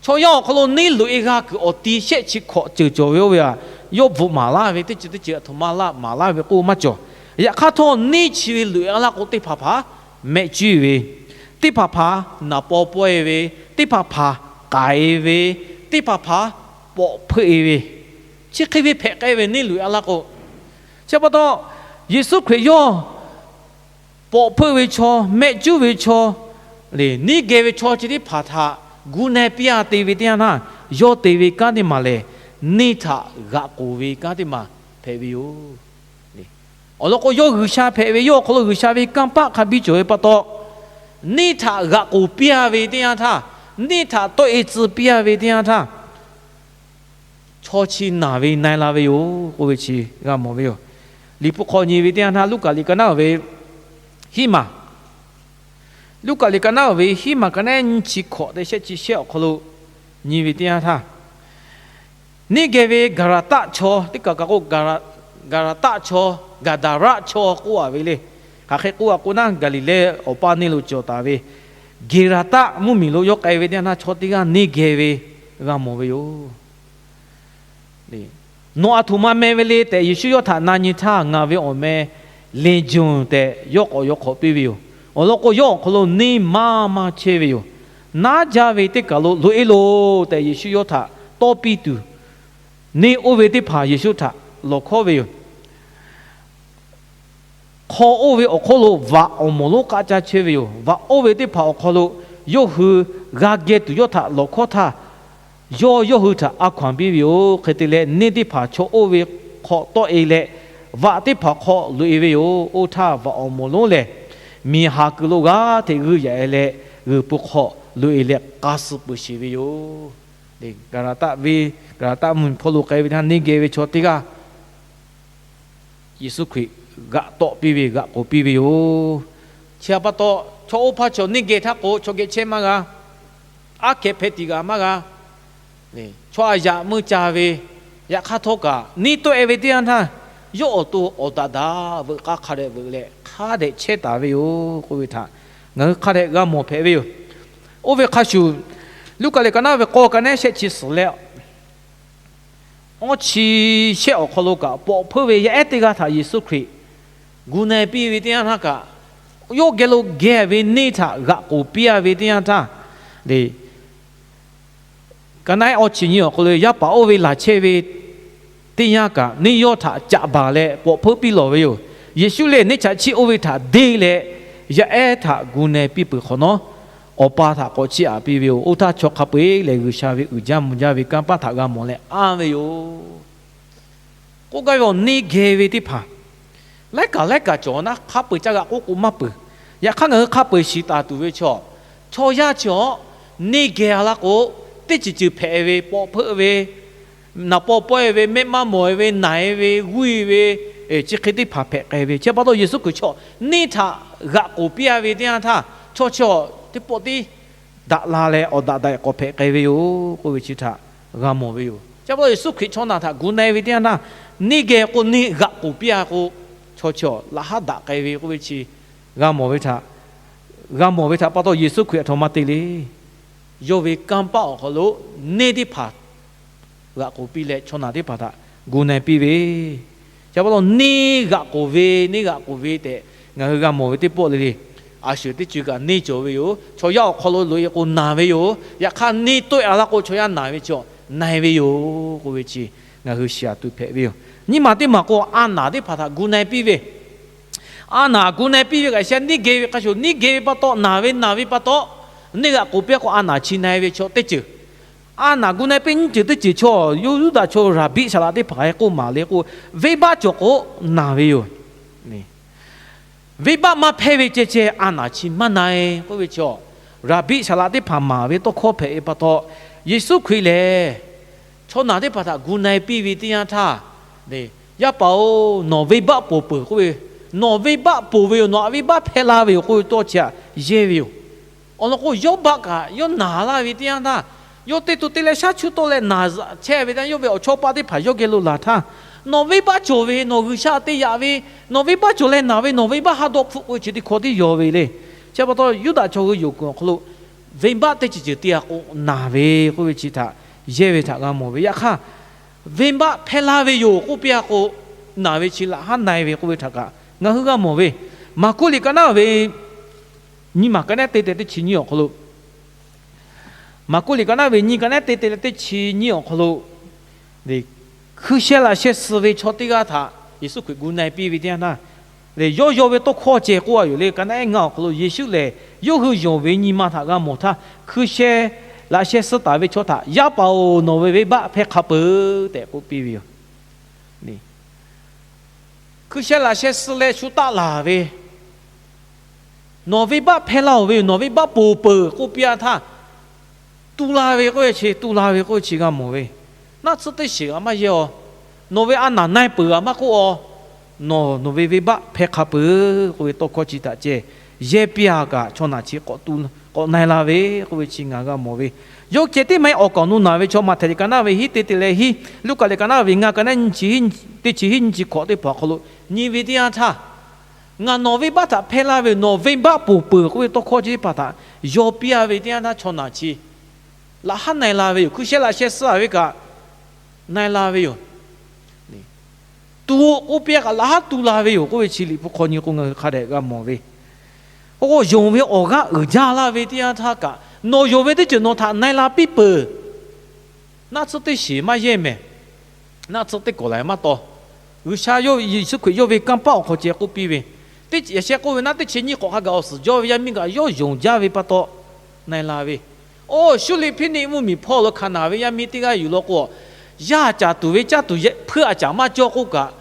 Chaw yaˇ awˬ hk'aw lo neˇ loꞈ-e g'a kuiˬ awˬ ti shehˆ chi hkawꞈ ceuˬ cawˬ ve oˇ ve a, yawˇ bvuhꞈ maˍ laˇ ve teˇ ceuˬ teˇ ceuˬ aˬ htoꞈ ma laˇ maˍ laˇ ve k'oˆ maˇ cawˬ. Yaꞈ hk'aˇ htawˇ neˇ chi ve loꞈ-e a laˇ k'o teˇ hpaˍ hpaˍ mehˆ cuˉ ve, teˇ hpaˍ hpaˍ naˍ paw pawehˇ ve, teˇ hpaˍ hpaˍ k'aiˍ ve, teˇ hpaˍ hpaˍ pawꞈ hpeuˆ-e ve, chi hk'e ve hpehꞈ k'ai ve neˇ loꞈ-e a laˇ k'o. Chi pa taw, Yeˍsuˆ Hkriꞈ yawˇ pawꞈ hpeuˆ ve chaw, mehˆ cuˉ ve chaw, le neˇ geh ve chaw chi teˇ hpaˍ htaꞈ gu na piˇ-a te ve teˇ yanˇ htaˇ, yawˇ te ve kanˉ teˇ maˬ lehˬ, neˇ htaꞈ g'aꞈ k'oˍ ve kanˉ teˇ maˬ hpehꞈ ve yoˬ. Awˬ lawn k'o, yawˇ G'uiˬsha hpehꞈ ve, yawˇ awˬ hk'aw lo G'uiˬsha ve kanˇ paˆ hk'a biˇ cawˬ ve pa taw, neˇ htaꞈ g'aꞈ k'oˍ piˇ-a ve teˇ yanˇ htaˇ, neˇ htaꞈ tawˆ-e tcuh piˇ-a ve teˇ yanˇ htaˇ, chaw chi naˬ ve na-e la ve yoˬ k'oˆ ve chi g'a mawˬ ve yoˬ. Liꞈ hpu hk'aw nyi ve teˇ yanˇ htaˇ, Luˉkaꞈ liꞈ ka naˉ-oˬ ve hiˉ maˬ, Luˉkaꞈ liꞈ ka naˉ-oˬ ve hiˉ maˬ ka naˉ nyiˇ chi hkawꞈ te shehˆ chi shehˆ awˬ hk'aw lo nyi ve teˇ yanˇ htaˇ, neˇ geh ve Gaˍraˍtaˆ chaw teˇ kaˬ kaꞈ k'o, Gaˍraˍtaˆ chaw, Gaˍdaˍraˆ chaw k'oˆ-a ve le. Hk'aˬ hk'e k'oˆ-a k'o naˉ, Gaˍliˍlehˇ awˬ paˇ neˇ lo cawˬ taˍ ve Geˍraˍtaˆ mvuhˇmiˬ lo yawˇ k'ai ve teˇ yanˇ htaˇ, chaw teˇ g'aˇ neˇ geh ve g'a mawˬ ve yoˬ. Nawˬ aˬ htoꞈ ma meh ve le tehꞈ Yeˍsuˆ yawˇ htaꞈ na nyi htaˇ, ngaˬ ve awˬ meh Leˍjonˍ tehꞈ yawˇ k'awꞈ yaw hk'awꞈ piˇ ve yoˬ. Awˬ lawn k'o, yawˇ awˬ hk'aw lo neˇ maˇ maˇ chehˇ ve yoˬ. Naˉ jaˇ ve teˇ kaˬ lo loꞈ-e loˬ tehꞈ Yeˍsuˆ yawˇ htaꞈ tawˇ piˇ tuˬ, neˇ oˇ ve teˇ hpaˍ Yeˍsuˆ htaꞈ lawˬ hkawˉ ve yoˬ. Hk'aw oˇ ve awˬ hk'oˆ lo vaꞈ awˬ moˍ lonˉ k'aˆ caˇ chehˇ ve yoˬ. Vaꞈ oˇ ve teˇ hpaˍ awˬ hk'aw lo yawˇ hui g'a geh tuˬ yawˇ htaꞈ lawˬ hkawˉ htaˇ, yawˇ yawˇ hui htaꞈ a hkaw-anˬ piˇ ve yoˬ. Hk'e te leh, neˇ teˇ hpaˍ chaw oˇ ve hk'aw tawˆ-e leh, vaꞈ teˇ hpaˍ hk'aw loꞈ-e ve yoˬ. Oˇ htaˇ, vaꞈ awˬ moˍ lonˉ lehˬ, miˬ haˍ kuiˬ lo g'aˇ hteꞈ g'uiˇ yaꞈ-e leh, g'uiˬ peuˬ hk'aw loꞈ-e leh k'a suh peuˬ sheˍ ve yoˬ. Gaˍraˍtaˆ ve, Gaˍraˍtaˆ mvuhˇmiˬ hpawˇ lo k'ai ve htaˇ, neˇ geh ve chaw teˇ g'aˇ Yeˍsuˆ Hkriꞈ g'aꞈ tawˆ piˇ ve, g'aꞈ k'oˍ piˇ ve yoˬ. Chi pa taw, chaw oˇ hpaˇ chaw neˇ geh htaˇ k'o, chaw geh chehˇ maˇ g'a, aˉ kehˬ hpeh tiꞈ g'a maˇ g'a, chaw a yaꞈ meuˇ ca ve, yaꞈ hk'aˇ htawˇ kaꞈ neˇ tawˆ-e ve teˇ yanˇ htaˇ, yawˇ awˬ to awˬ daꞈ daꞈ veuꞈ k'a hk'a dehꞈ veuꞈ leh hk'a dehꞈ chehˇ taˍ ve yoˬ k'oˆ ve htaꞈ ngaˬ hui hk'a dehꞈ g'a mawˬ hpehꞈ ve yoˬ. Oˇ ve hk'a shuˍ, Luˉkaꞈ liꞈ ka naˉ ve k'awˇ ka naˉ shehˆ chi suhˍ leh awˇ chi shehˆ awˬ hk'aw lo kaꞈ, pawꞈ hpeuˆ ve yaˇ ehˉ teˇ g'aˇ htaꞈ Yeˍsuˆ Hkriꞈ gu na-e piˇ ve teˇ yanˇ htaˇ kaꞈ, yawˇ geh lo geh ve neˇ htaꞈ g'aꞈ k'oˍ piˇ-a ve teˇ yanˇ htaˇ, le, ka naˉ awˇ chi nyi awˬ hk'aw lo yaˇ paˍ oˇ ve laˬ chehˇ ve teˇ yanˇ kaꞈ, neˇ yawˇ htaꞈ caꞈ baˬ leh pawꞈ hpeuˆ piˇ lawˬ ve yoˬ. Yeˍsuˆ lehˬ, neˇ chaꞈ chiˆ oˇ ve htaꞈ deˇ leh, yaˇ ehˉ htaꞈ gu na-e piˇ peuˬ hk'awꞈ nawˉ, Awˬ pa htaꞈ k'awꞈ chiˇ aꞈ piˇ ve yoˬ. Oˇ htaˇ chaw hk'a peu-eˬ lehˬ, G'uiˬsha ve uiˍ jaˇ mvuh jaˇ ve kanˇ paˆ htaꞈ g'a mawˬ leh anˇ ve yoˬ. K'oˆ gaˇ ve awˬ neˇ geh ve teˇ hpaˍ, laiˉ kaꞈ laiˉ kaꞈ cawˬ naˉ, hk'a peu-eˬ ca g'aꞈ k'oˆ k'o maˇ peuˬ. Yaꞈ hk'aˇ, ngaˬ hui hk'a peu-eˬ shiˍ taˍ tuˬ ve chaw, chaw yaˇ chi awˬ neˇ geh a laˇ k'o, teˇ ceuˬ ceuˬ hpehꞈ ve, pawꞈ hpeuˆ ve, naˍ paw pawehˇ ve, mehˆ maˇ mawˬ-e ve, naˬ-e ve, g'uˇ-e ve, chi hk'e teˇ hpaˍ hpehꞈ k'ai ve. Chi pa taw Yeˍsuˆ Hkriꞈ chaw neˇ htaꞈ g'aꞈ k'oˍ piˇ-a ve teˇ yanˇ htaˇ, chaw chi teˇ pawˆ tiˉ daꞈ la leh awˬ daꞈ daꞈ k'awꞈ hpehꞈ k'ai ve yoˬ k'oˆ ve chi htaꞈ g'a mawˬ ve yoˬ. Chi pa taw Yeˍsuˆ Hkriꞈ chaw naˬ htaꞈ gu na-e ve teˇ yanˇ htaˇ, neˇ geh k'o neˇ g'aꞈ k'oˍ piˇ-a k'o, chaw chi laꞈ haˉ daꞈ k'ai ve k'oˆ ve chi g'a mawˬ ve htaꞈ g'a mawˬ ve htaꞈ pa taw, Yeˍsuˆ Hkriꞈ a htoꞈ ma te le. Yawˇ ve kanˇ paˆ awˬ hk'aw lo neˇ teˇ hpaˍ g'aꞈ k'oˍ piˇ leh, chaw naˬ teˇ hpaˍ htaꞈ gu na-e piˇ ve, chi pa taw neˇ g'aꞈ k'oˍ ve, neˇ g'aꞈ k'oˍ ve tehꞈ ngaˬ hui g'a mawˬ ve teˇ pawˆ le le. A shuˍ teˇ ceuˬ kaꞈ neˇ cawˬ ve yoˬ. Chaw yaˇ awˬ hk'aw lo loꞈ-e k'o naˬ ve yoˬ. Yaꞈ hk'aˇ, neˇ tawˆ-e a laˇ k'o, chaw yaˇ naˬ ve chi na-e ve yoˬ k'oˆ ve chi ngaˬ hui shiˍ aꞈ tuˬ hpehꞈ ve yoˬ. Nyiˇ maˬ teˇ maˬ k'o, a naˬ teˇ hpaˍ htaꞈ gu na-e piˇ ve, a naˬ gu na-e piˇ ve kaꞈ sheh neˇ geh ve hk'a shuˍ, neˇ geh ve pa taw, naˬ ve naˬ ve pa taw, neˇ g'aꞈ k'oˍ piˇ k'o, a naˬ chi na-e ve chaw teˇ ceuˬ. A naˬ gu na-e piˇ nyiˇ ceuˬ teˇ ceuˬ chaw, Yuˇdaꞈ chaw Raˍbiˆ saˍ laꞈ teˇ hpaˍ k'oˆ maˍ le k'o, venˇbaˆ cawˬ k'o naˬ ve yoˬ. Venˇbaˆ maˇ hpehˇ ve ceh ceh a naˬ chi maˇ na-e k'oˆ ve chaw, Raˍbiˆ saˍ laꞈ teˇ hpaˍ maˍ ve tawˇ hkawˇ hpehꞈ ve pa taw, Yeˍsuˆ Hkriꞈ lehˬ chaw naˬ teˇ hpaˍ htaꞈ gu na-e piˇ ve teˇ yanˇ htaˇ, Yaˇ paˍ-oˬ, nawˬ venˇbaˆ ponˬ peuˬ k'oˆ ve, nawˬ venˇbaˆ ponˬ ve yoˬ, nawˬ a venˇbaˆ hpehˇ la ve yoˬ k'oˆ ve tawˇ chi htaꞈ yehˇ ve yoˬ. Awˬ lawn k'o, yawˇ baˆ kaꞈ yawˇ naˬ laˇ ve teˇ yanˇ htaˇ, yawˇ teˇ to te leh shaˉ chuˇ tawˆ leh naˬ chehˇ ve teˇ yanˇ, yawˇ ve awˬ chawˇ paˆ teˇ hpaˍ yawˇ geh lo laˬ htaˇ, nawˬ venˇbaˆ cawˬ ve, nawˬ G'uiˬsha te yaꞈ ve, nawˬ venˇbaˆ cawˬ leh naˬ ve, nawˬ venˇbaˆ ha dawˇ hpfuhˆ k'oˆ ve chi teˇ hkawˇ tiˉ yaw ve le. Chi pa taw, Yuˇdaꞈ chaw hui yonˍ kuiˬ awˬ hk'aw lo venˇbaˆ teˇ ceuˬ ceuˬ te a k'o naˬ ve k'oˆ ve chi htaꞈ yehˇ ve htaꞈ g'a mawˬ ve. Yaꞈ hk'aˇ, venˇbaˆ hpehˇ laˇ ve yoˬ k'oˆ piˇ a k'o, naˬ ve chi laꞈ haˉ na-e ve k'oˆ ve htaꞈ kaꞈ ngaˬ hui g'a mawˬ ve. Maˍkuˆ liꞈ ka naˉ ve nyiˇ maˬ ka naˉ te te teˇ chi nyiˇ awˬ hk'aw lo, Maˍkuˆ liꞈ ka naˉ ve nyiˇ ka naˉ te te leh teˇ chi nyiˇ awˬ hk'aw lo, hkui sheh laꞈ sheh suh ve chaw teˇ g'aˇ htaꞈ Yeˍsuˆ Hkriꞈ gu na-e piˇ ve teˇ yanˇ htaˇ, lehˬ yawˇ yaw ve tawˇ hkawˇ ceh k'oˆ a yoˬ le. Ka naˉ ehˉ ngaˇ awˬ hk'aw lo Yeˍsuˆ lehˬ yawˇ hui yonˍ ve nyi ma htaꞈ g'a mawˬ htaˇ, hkui sheh laꞈ sheh suh taˍ ve chaw htaꞈ, Yaˇ paˍ-oˬ, nawˬ ve venˇbaˆ hpehˇ hk'a peuˬ tehꞈ k'oˆ piˇ ve yoˬ. Hkui sheh laꞈ sheh suh leh shu taˆ laˬ ve, nawˬ venˇbaˆ hpehˇ laˇ-oˬ ve yoˬ, nawˬ venˇbaˆ ponˬ peuˬ k'oˆ piˇ a htaˇ, tu la ve k'oˆ ve chi, tu la ve k'oˆ ve chi g'a mawˬ ve. Naˆ tsuhˇ teˇ shiˍ g'aꞈ maˇ yehˇ-aˬ. Nawˬ ve a naˬ na-e peuˬ g'aꞈ maˇ k'oˆ-aˬ. Nawˬ, nawˬ ve venˇbaˆ hpehˇ hk'a peuˬ k'oˆ ve tawˇ hkawˇ chi htaꞈ ceh yehˇ piˇ a kaꞈ, chaw naˬ chi k'awꞈ na-e la ve k'oˆ ve chi ngaˬ g'a mawˬ ve. Yawˇ ceh tiˉ maˇ heˆ, awˬ kaˍ awˬ nu naˬ ve chaw, Maꞈhtehˍ liꞈ ka naˉ ve hiˉ te te leh hiˉ, Luˉkaꞈ liꞈ ka naˉ ve ngaˇ ka naˉ nyiˇ chi hiˉ, teˇ chi hiˉ nyiˇ chi hkawꞈ teˇ hpaˍ awˬ hk'aw lo nyi ve teˇ yanˇ htaˇ, ngaˬ nawˬ venˇbaˆ htaꞈ hpehˇ laˇ ve yoˬ, nawˬ venˇbaˆ ponˬ peuˬ k'oˆ ve tawˇ hkawˇ chi teˇ hpaˍ htaꞈ yaw piˇ a ve teˇ yanˇ htaˇ, chaw naˬ chi laꞈ haˉ na-e la ve yoˬ. Hkui sheh laꞈ sheh suh a ve kaꞈ na-e la ve yoˬ. Tu k'oˆ piˇ a kaꞈ laꞈ haˉ tu la ve yoˬ k'oˆ ve chi Liꞈ hpu hk'aw nyi k'o ngaˬ hui hk'a dehꞈ g'a mawˬ ve. K'o k'o, yonˍ ve awˬ g'aˇ uiˍ jaˇ laˇ ve teˇ yanˇ htaˇ kaꞈ, nawˬ yonˍ ve teˇ ceuˬ nawˬ htaꞈ na-e la piˇ peuˬ. Naˆ tsuhˇ teˇ shiˍ maˇ yehˇ mehˍ. Naˆ tsuhˇ teˇ kawˍ laiˬ maˇ taw. G'uiˬsha yawˇ, Yeˍsuˆ Hkriꞈ yawˇ ve kanˇ paˆ awˬ hk'aw ceh k'oˆ piˇ ve, teˇ ceuˬ yaꞈ sheh k'oˆ ve naˆ teˇ chi nyiˇ hk'awꞈ hk'a gaˬ awˬ suhˍ jawˇ ve yaˇ miˇ kaꞈ yawˇ yonˍ jaˇ ve pa taw na-e la ve. Oˇ Suˇriˆhpeˇniˆ mvuhˇmiˬ hpawˇ lo hkanˍ naˍ ve yaˇ miˇ teˇ g'aˇ yuˬ law k'o, yaˇ a caˍ tuˬ ve caˇ tuˬ hpeuˆ a caˍ maˇ cawˇ k'oˆ kaꞈ,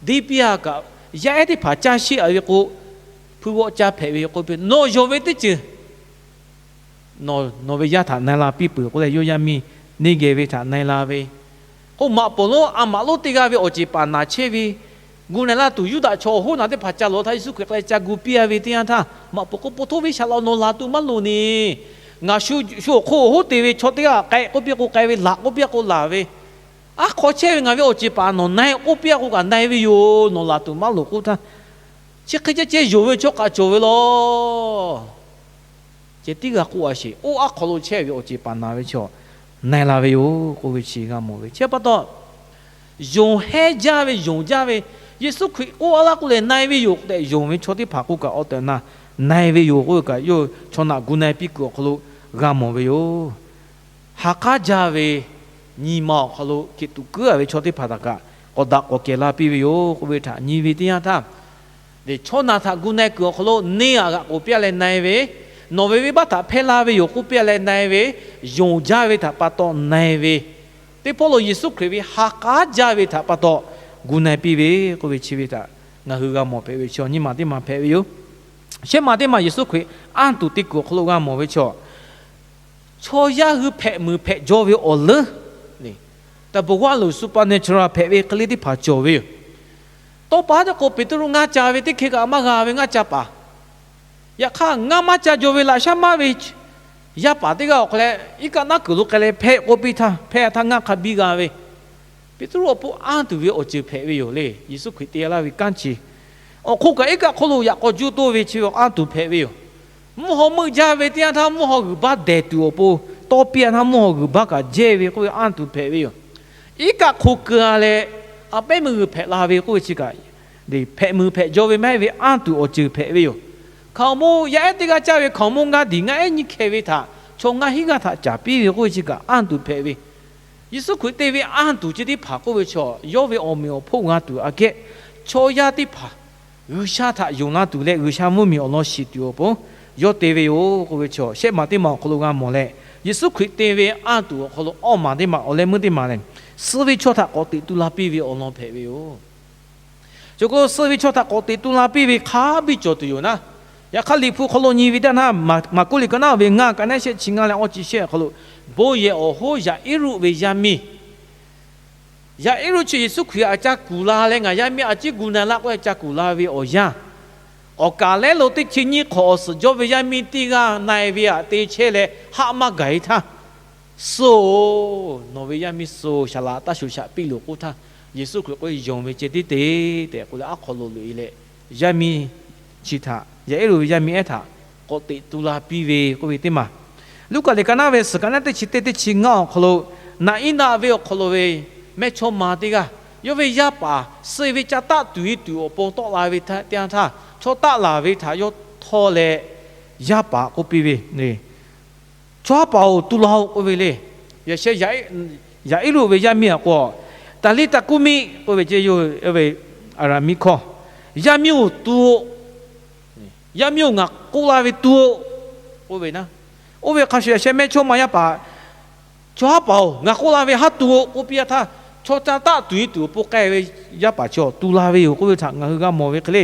deˇ piˇ a kaꞈ, yaˇ ehˉ teˇ hpaˍ caˇ sheˆ a ve k'o, hpuiˇ g'awˆ caˇ hpehꞈ ve k'oˆ piˇ. Nawˬ yonˍ ve teˇ ceuˬ nawˬ ve yaˇ htaꞈ na-e la piˇ peuˬ k'oˆ leh, yawˇ yaˇ miˇ neˇ geh ve htaꞈ na-e la ve. K'o, maꞈ poˍ lonˉ a maꞈ lonˉ teˇ g'aˇ ve awˬ ceˬ paˍ naˬ chehˇ ve, gu na-e laˇ tuˬ Yuˇdaꞈ chaw awˬ hoˉ naˬ teˇ hpaˍ ca lawˬ htaˇ, Yeˍsuˆ Hkriꞈ k'ai ca gu piˇ a ve teˇ yanˇ htaˇ, maꞈ poˍ k'o, Paw htoˇ ve shaˍ laꞈ-oˬ, nawˬ laˬ tuˬ maˇ loˍ neˬ. Ngaˬ shu awˬ hk'oˆ awˬ hoˉ te ve chaw teˇ g'aˇ k'ai k'oˆ piˇ k'o k'ai ve, laˬ k'oˆ piˇ k'o laˬ ve. Aˉ hk'aw chehˇ ve ngaˬ ve awˬ ceˬ paˍ nawˬ na-e k'oˆ piˇ a k'o kaꞈ na-e ve yoˬ, nawˬ laˬ tuˬ maˇ loˍ k'oˆ htaˇ, chi hk'e ceh ceh yonˍ ve chaw kaꞈ cawˬ ve law. Ceh tiˉ g'a k'oˆ a sheˍ. Oˇ aˉ hk'aw lo chehˇ ve awˬ ceˬ paˍ naˬ ve chaw na-e la ve yoˬ k'oˆ ve chi g'a mawˬ ve. Chi pa taw, yonˍ hehnˇ jaˇ ve, yonˍ jaˇ ve, Yeˍsuˆ Hkriꞈ k'oˆ a laˇ k'oˆ leh na-e ve yoˬ tehꞈ yonˍ ve chaw teˇ hpaˍ k'oˆ kaꞈ, awˬ tehˬ na na-e ve yoˬ k'oˆ ve kaꞈ, yawˇ chaw naˬ gu na-e piˇ kuiˬ awˬ hk'aw lo g'a mawˬ ve yoˬ. Ha k'aˉ jaˇ ve nyi ma awˬ hk'aw lo hkiˬ tuꞈ kuiˉ a ve chaw teˇ hpaˍ htaꞈ kaꞈ k'awꞈ daꞈ k'awꞈ kehˬ la piˇ ve yoˬ k'oˆ ve htaꞈ nyi ve teˇ yanˇ htaˇ, chaw naˬ htaꞈ gu na-e kuiˬ awˬ hk'aw lo neˇ aꞈ g'aꞈ k'oˍ piˇ a leh na-e ve, nawˬ ve venˇbaˆ htaꞈ hpehˇ laˇ ve yoˬ k'oˆ piˇ a leh na-e ve, yonˍ jaˇ ve htaꞈ pa taw na-e ve, teˇ pawˆ lo Yeˍsuˆ Hkriꞈ ve ha k'aˉ jaˇ ve htaꞈ pa taw gu na-e piˇ ve k'oˆ ve chi ve htaꞈ ngaˬ hui g'a mawˬ hpehꞈ ve chi nyiˇ maˬ teˇ maˬ hpehꞈ ve yoˬ. Shehˆ maˬ teˇ maˬ Yeˍsuˆ Hkriꞈ anˇ tuˬ te kuiˬ awˬ hk'aw lo g'a mawˬ ve chaw, chaw yaˇ hui hpehꞈ muiˬ hpehꞈ jaw ve awˬ leuˉ, taˍ bvuhꞈ g'aˇ loˬ supernatural hpehꞈ ve hk'e le teˇ hpaˍ cawˬ ve yoˬ. Tawˇ pa haˉ teˇ k'o, Peˍtruˆ ngaˇ ca ve teˇ hkeh kaꞈ maˇ g'a ve ngaˇ ca paˍ. Yaꞈ hk'aˇ, ngaˇ maˇ ca jaw ve laꞈ shaˉ maˇ ve yaˇ paˍ teˇ g'aˇ awˬ hk'aw leh iˉ kaˆ naˉ kuiˬ lo k'ai leh hpehꞈ k'oˆ piˇ htaˇ, hpehꞈ htaˇ ngaˇ hk'a biˇ g'a ve, Peˍtruˆ awˬ pon anˇ tuˬ ve awˬ ceuˬ hpehꞈ ve yoˬ le. Yeˍsuˆ Hkriꞈ te laˇ ve kanˉ chi awˬ hk'oˆ kaꞈ iˉ kaˆ hk'oˆ lo yaꞈ k'aw juˇ toˇ ve chi ve anˇ tuˬ hpehꞈ ve yoˬ. Mvuhˇ haw meuˆ jaˇ ve teˇ yanˇ htaˇ, mvuhˇ haw g'uiˬ baˇ dehˬ tuˬ awˬ pon tawˇ piˇ-a htaˇ, mvuhˇ haw g'uiˬ baˇ kaꞈ jehˇ ve k'oˆ ve anˇ tuˬ hpehꞈ ve yoˬ. Iˉ kaˆ hk'o keu-a leh, a pehˉ meuˇ g'uiˬ hpehꞈ la ve k'oˆ ve chi kaꞈ, hpehꞈ muiˬ hpehꞈ jaw ve maˇ heˆ ve anˇ tuˬ awˬ ceuˬ hpehꞈ ve yoˬ. Hkaoˍmonˇ yaˇ ehˉ teˇ g'aˇ caˇ ve hkaoˍmonˇ ngaˇ diˬ ngaˇ ehˉ nyiˇ hkeh ve htaꞈ chaw ngaˇ hinˉ g'aˇ htaꞈ caˍ piˇ ve k'oˆ ve chi kaꞈ anˇ tuˬ hpehꞈ ve. Yeˍsuˆ Hkriꞈ te ve anˇ tuˬ chi teˇ hpaˍ k'oˆ ve chaw, yawˇ ve awˬ meꞈ awˬ hponˇ g'a tuˬ aꞈ kehˉ, chaw yaˇ teˇ hpaˍ G'uiˬsha htaꞈ yonˍ la tuˬ leh G'uiˬsha mvuhˇmiˬ awˬ lawn shiˍ tuˬ awˬ pon yawˇ te ve yoˬ k'oˆ ve chaw, shehˆ maˬ teˇ maˬ awˬ hk'aw lo g'a mawˬ leh, Yeˍsuˆ Hkriꞈ te ve anˇ tuˬ awˬ hk'aw lo awˇ maˬ teˇ maˬ awˬ leh meuˇ teˇ maˬ lehˬ, suh ve chaw htaꞈ k'awꞈ teꞈ tu la piˇ ve awˬ lawn hpehꞈ ve yoˬ. Choˬ kaˬ lo suh ve chaw htaꞈ k'awꞈ teꞈ tu la piˇ ve hk'a biˇ cawˬ tuˬ yoˬ naˉ. Yaꞈ hk'aˇ Liꞈ hpu hk'aw lo nyi ve teˇ yanˇ htaˇ, Maˍ-, Maˍkuˆ liꞈ ka naˉ ve ngaˇ, ka naˉ shehˆ chi ngaˇ leh awˇ chi shehˆ awˬ hk'aw lo, bon yehˬ awˬ hoˉ Yaˍiˉruˆ ve yaˇ miˇ, Yaˍiˉruˆ chi Yeˍsuˆ Hkriꞈ aꞈ ca kuˬ la leh, ngaˬ yaˇ miˇ a ciˉ gu na laˇ k'oˆ leh ca kuˬ la ve awˬ yanˇ, awˬ kaˍ lehˉ lo teˇ chi nyiˇ hk'awꞈ awˬ suhˍ jawˇ ve yaˇ miˇ teˇ g'aˇ na-e ve aꞈ te chehˇ leh haˆ maˇ gaˬ-e htaˇ, Suh-oˬ, nawˬ ve yaˇ miˇ suh-oˬ, shaˍ laꞈ taˇ shuˍ shaꞈ piˇ loˬ k'oˆ htaˇ, Yeˍsuˆ Hkriꞈ k'oˆ ve, Yonˍ ve ceh tiˉ te tehꞈ k'oˆ leh aˉ hk'aw lo loꞈ-e leh, yaˇ miˇ chi htaꞈ, Yaˍiˉruˆ ve yaˇ miˇ ehˉ htaꞈ k'awꞈ teꞈ tu la piˇ ve k'oˆ ve teˇ maˬ. Luˉkaꞈ liꞈ ka naˉ ve suhˍ ka naˉ teˇ chi teˇ teˇ chi ngaˇ awˬ hk'aw lo, naꞈ iˉ naˆ ve awˬ hk'aw lo ve mehˇchawˇma teˇ g'aˇ, yawˇ ve yaˇ paˍ suh-e ve ca taˆ tuˬ-e tuˬ awˬ pon tawˆ la ve teˇ yanˇ htaˇ, chaw taˆ laˬ ve htaꞈ yawˇ htawˇ leh, yaˇ paˍ k'oˆ piˇ ve, Chaw haˉ paˍ-oˬ, tu la-oˬ k'oˆ ve le. Yaꞈ sheh Yaˍiˉruˆ ve yaˇ miˇ aꞈ k'o, Taˍliˉtaˍkuˆmiˆ k'oˆ ve ce, yawˇ ve Aˍraˍmiˆ hkawˇ, Yaˇ miˇ-oˬ, tu-oˬ. Yaˇ miˇ-oˬ, ngaˬ k'oˆ la ve tu-oˬ k'oˆ ve naˉ. Oˇ ve hk'a shuˍ yaꞈ sheh mehˇchawˇma yaˇ paˍ, Chaw haˉ paˍ-oˬ, ngaˬ k'oˆ la ve haˉ tu-oˬ k'oˆ piˇ-a htaˇ, chaw ca taˆ tuˬ-e tuˬ awˬ pon k'ai ve yaˇ paˍ chaw tu la ve yoˬ k'oˆ ve htaꞈ ngaˬ hui g'a mawˬ ve hk'e le.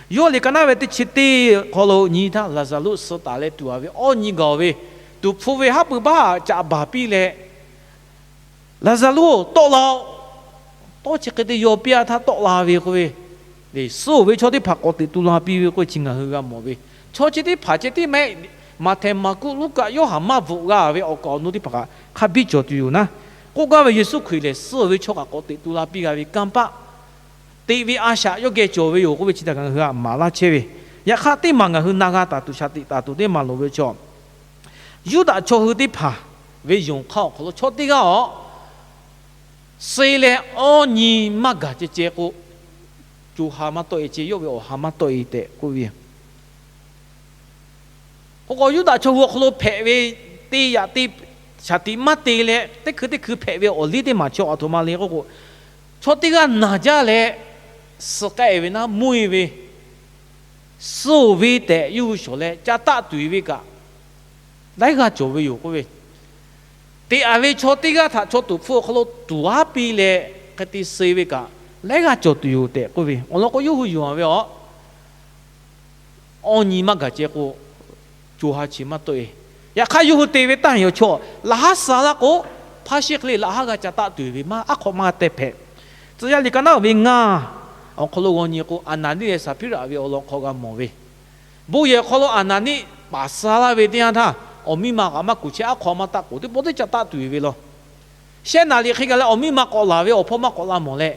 Yawˇ liꞈ ka naˉ ve teˇ chi teˇ hk'aw lo nyi htaˇ, Laˍzaˍruˆ suh taˍ leh tuˬ-a ve awˇ nyi gaˬ-oˬ ve, tuˍ hpfuh ve haˉ pui baˆ caꞈ baˬ piˇ leh, Laˍzaˍruˆ-oˬ, tawˆ la-oˬ. Tawˇ chi hk'e te yaw piˇ-a htaˇ tawˆ la ve k'oˆ ve, suh-oˬ ve chaw teˇ hpaˍ k'awꞈ teꞈ tu la piˇ ve k'oˆ ve chi ngaˬ hui g'a mawˬ ve. Chaw chi teˇ hpaˍ ceh tiˉ maˇ heˆ, Maꞈhtehˍ, Maˍkuˆ, Luˉkaꞈ, Yoˇhanˬ maˇ bvuhꞈ g'a ve awˬ kaˍ awˬ nu teˇ hpaˍ kaꞈ hk'a biˇ cawˬ tuˬ yoˬ naˉ. K'oˆ gaˇ ve Yeˍsuˆ Hkriꞈ lehˬ, suh-oˬ ve chaw kaꞈ k'awꞈ teꞈ tu la piˇ g'a ve kanˇ paˆ, teꞈ ve a shaꞈ yawˇ geh cawˬ ve yoˬ k'oˆ ve chi htaꞈ ngaˬ hui htaꞈ maˍ laˇ chehˇ ve. Yaꞈ hk'aˇ teˇ maˬ ngaˬ hui na g'a taˍ tuˬ, shaˍ tiꞈ taˍ tuˬ teˇ maˬ loˍ ve chaw, Yuˇdaꞈ chaw hui teˇ hpaˍ ve yonˍ hk'aˇ awˬ hk'aw lo chaw teˇ g'aˇ-oˬ, suh leh awˇ nyi maˇ gaˬ ceh ceh k'o, co ha maˇ tawˆ-e ceh, yawˇ ve awˬ ha maˇ tawˆ-e tehꞈ k'oˆ ve yoˬ. K'o k'o, Yuˇdaꞈ chaw hui awˬ hk'aw lo hpehꞈ ve te yaꞈ te, shaˍ tiꞈ maˇ te leh teˇ hkui teˇ hkui hpehꞈ ve awˬ liˇ teˇ maˬ chi aˬ htoꞈ ma le k'oˆ k'o, chaw teˇ g'aˇ naˬ jaˇ leh suh k'ai ve naˉ, mvuhˇ-e ve, suh-oˬ ve tehꞈ yawˇ hui shawˍ leh ca taˆ tuˬ-e ve kaꞈ, laiˉ g'aˇ cawˬ ve yoˬ k'oˆ ve. Teꞈ-a ve chaw teˇ g'aˇ htaꞈ chaw tuˍ hpfuh awˬ hk'aw lo tuˍ haˉ piˇ leh hk'e te suh-e ve kaꞈ, laiˉ g'aˇ cawˬ tuˬ yoˬ tehꞈ k'oˆ ve. Awˬ lawn k'o, yawˇ hui yonˍ-a ve aˬ, awˇ nyi maˇ gaˬ ceh k'o, co ha chi maˇ tawˆ-e. Yaꞈ hk'aˇ yawˇ hui te ve taˇ heˍ awˬ chaw, laꞈ haˉ suh laˇ k'o, hpaˇ shiˉ hk'e le laꞈ haˉ g'a ca taˆ tuˬ ve maˇ, aˉ hk'aw maˇ g'a teh hpehꞈ. Tcuh yaˇ liꞈ ka naˉ ve ngaˇ awˬ hk'aw lo g'aw nyi k'o, Aˍnaˍniˆ leh Saˍhpiˇraꞈ ve awˬ lawn hk'aw g'a mawˬ ve, bon yehˬ awˬ hk'aw lo Aˍnaˍniˆ paˍ suh laˇ ve teˇ yanˇ htaˇ, awˬ miˇ ma kaꞈ maˇ kuˬ chehˇ, aˉ hk'aw maˇ taˆ k'oˍ, teˇ pawˆ teˇ ca taˆ tuˬ-e ve law. Shehˆ naˍ riꞈ hk'e gaˬ leh awˬ miˇ ma k'awꞈ laˬ ve awˬ hpawˇ maˇ k'awꞈ la mawˬ leh,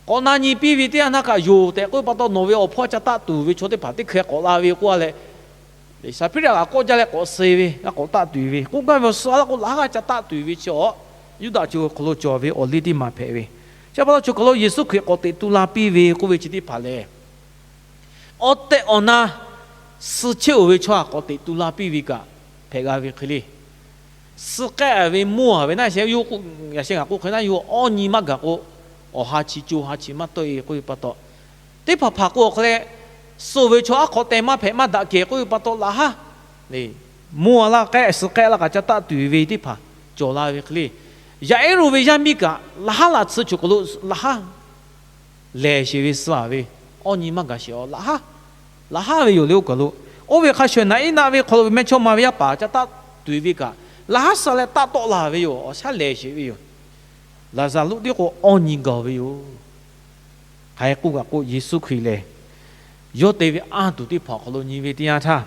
k'awꞈ na nyi piˇ ve teˇ yanˇ htaˇ kaꞈ, Yoˬ tehꞈ k'oˆ ve pa taw, nawˬ ve awˬ hpawˇ ca taˆ tuˬ ve chaw teˇ hpaˍ teˇ hkeh k'awꞈ la ve k'oˆ-a leh, Saˍhpiˇraꞈ kaꞈ kawˆ jaˇ leh k'awꞈ suh ve, g'a k'awꞈ taˆ tuˬ-e ve. K'oˆ gaˇ ve awˬ suh laˇ k'o, laꞈ haˉ g'a ca taˆ tuˬ-e ve chi awˬ, Yuˇdaꞈ chaw hui awˬ hk'aw lo cawˬ ve awˬ liˇ teˇ maˬ hpehꞈ ve. Chi pa taw choˬ kaˬ lo Yeˍsuˆ Hkriꞈ k'awꞈ teꞈ tu la piˇ ve k'oˆ ve chi teˇ hpaˍ lehˬ, awˬ tehˬ awˬ na suh chehˇ-oˬ ve chaw htaꞈ k'awꞈ teꞈ tu la piˇ ve kaꞈ hpehꞈ g'a ve hk'e le. Suh k'ai-a ve mvuhˇ-a ve naˉ, yaꞈ sheh ngaˬ k'oˆ hk'e naˉ, yawˇ awˇ nyi maˇ gaˬ k'o, awˬ ha chi co ha chi maˇ tawˆ-e k'oˆ ve pa taw, teˇ hpaˍ hpaˍ k'o awˬ hk'aw leh, suh ve chaw aˉ hk'aw teh maˇ hpehꞈ maˇ daꞈ kehˬ k'oˆ ve pa taw, laꞈ haˉ mvuhˇ-a laˇ k'ai, suh k'ai laˇ kaꞈ ca taˆ tuˬ ve teˇ hpaˍ cawˬ la ve hk'e le. Yaˍiˉruˆ ve yaˇ miˇ kaꞈ laꞈ haˉ laꞈ tsuhˇ choˬ kaˬ lo laꞈ haˉ lehˬ sheˍ ve suh-a ve, awˇ nyi maˇ gaˬ sheˍ-a laꞈ haˉ, laꞈ haˉ ve yoˬ le. Oˇ kaˬ lo, oˇ ve hk'a shuˍ naꞈ iˉ naˆ ve hk'aw lo ve mehˇchawˇma ve yaˇ paˍ ca taˆ tuˬ ve kaꞈ, laꞈ haˉ suh leh taˆ tawˆ la ve yoˬ. Awˬ shaˉ lehˬ sheˍ ve yoˬ. Laˍzaˍruˆ tiˉ k'o awˇ nyi gaˬ ve yoˬ. Hk'aˬ hk'e k'oˆ kaꞈ k'o, Yeˍsuˆ Hkriꞈ lehˬ, yawˇ te ve anˇ tuˬ teˇ hpaˍ awˬ hk'aw lo nyi ve teˇ yanˇ htaˇ,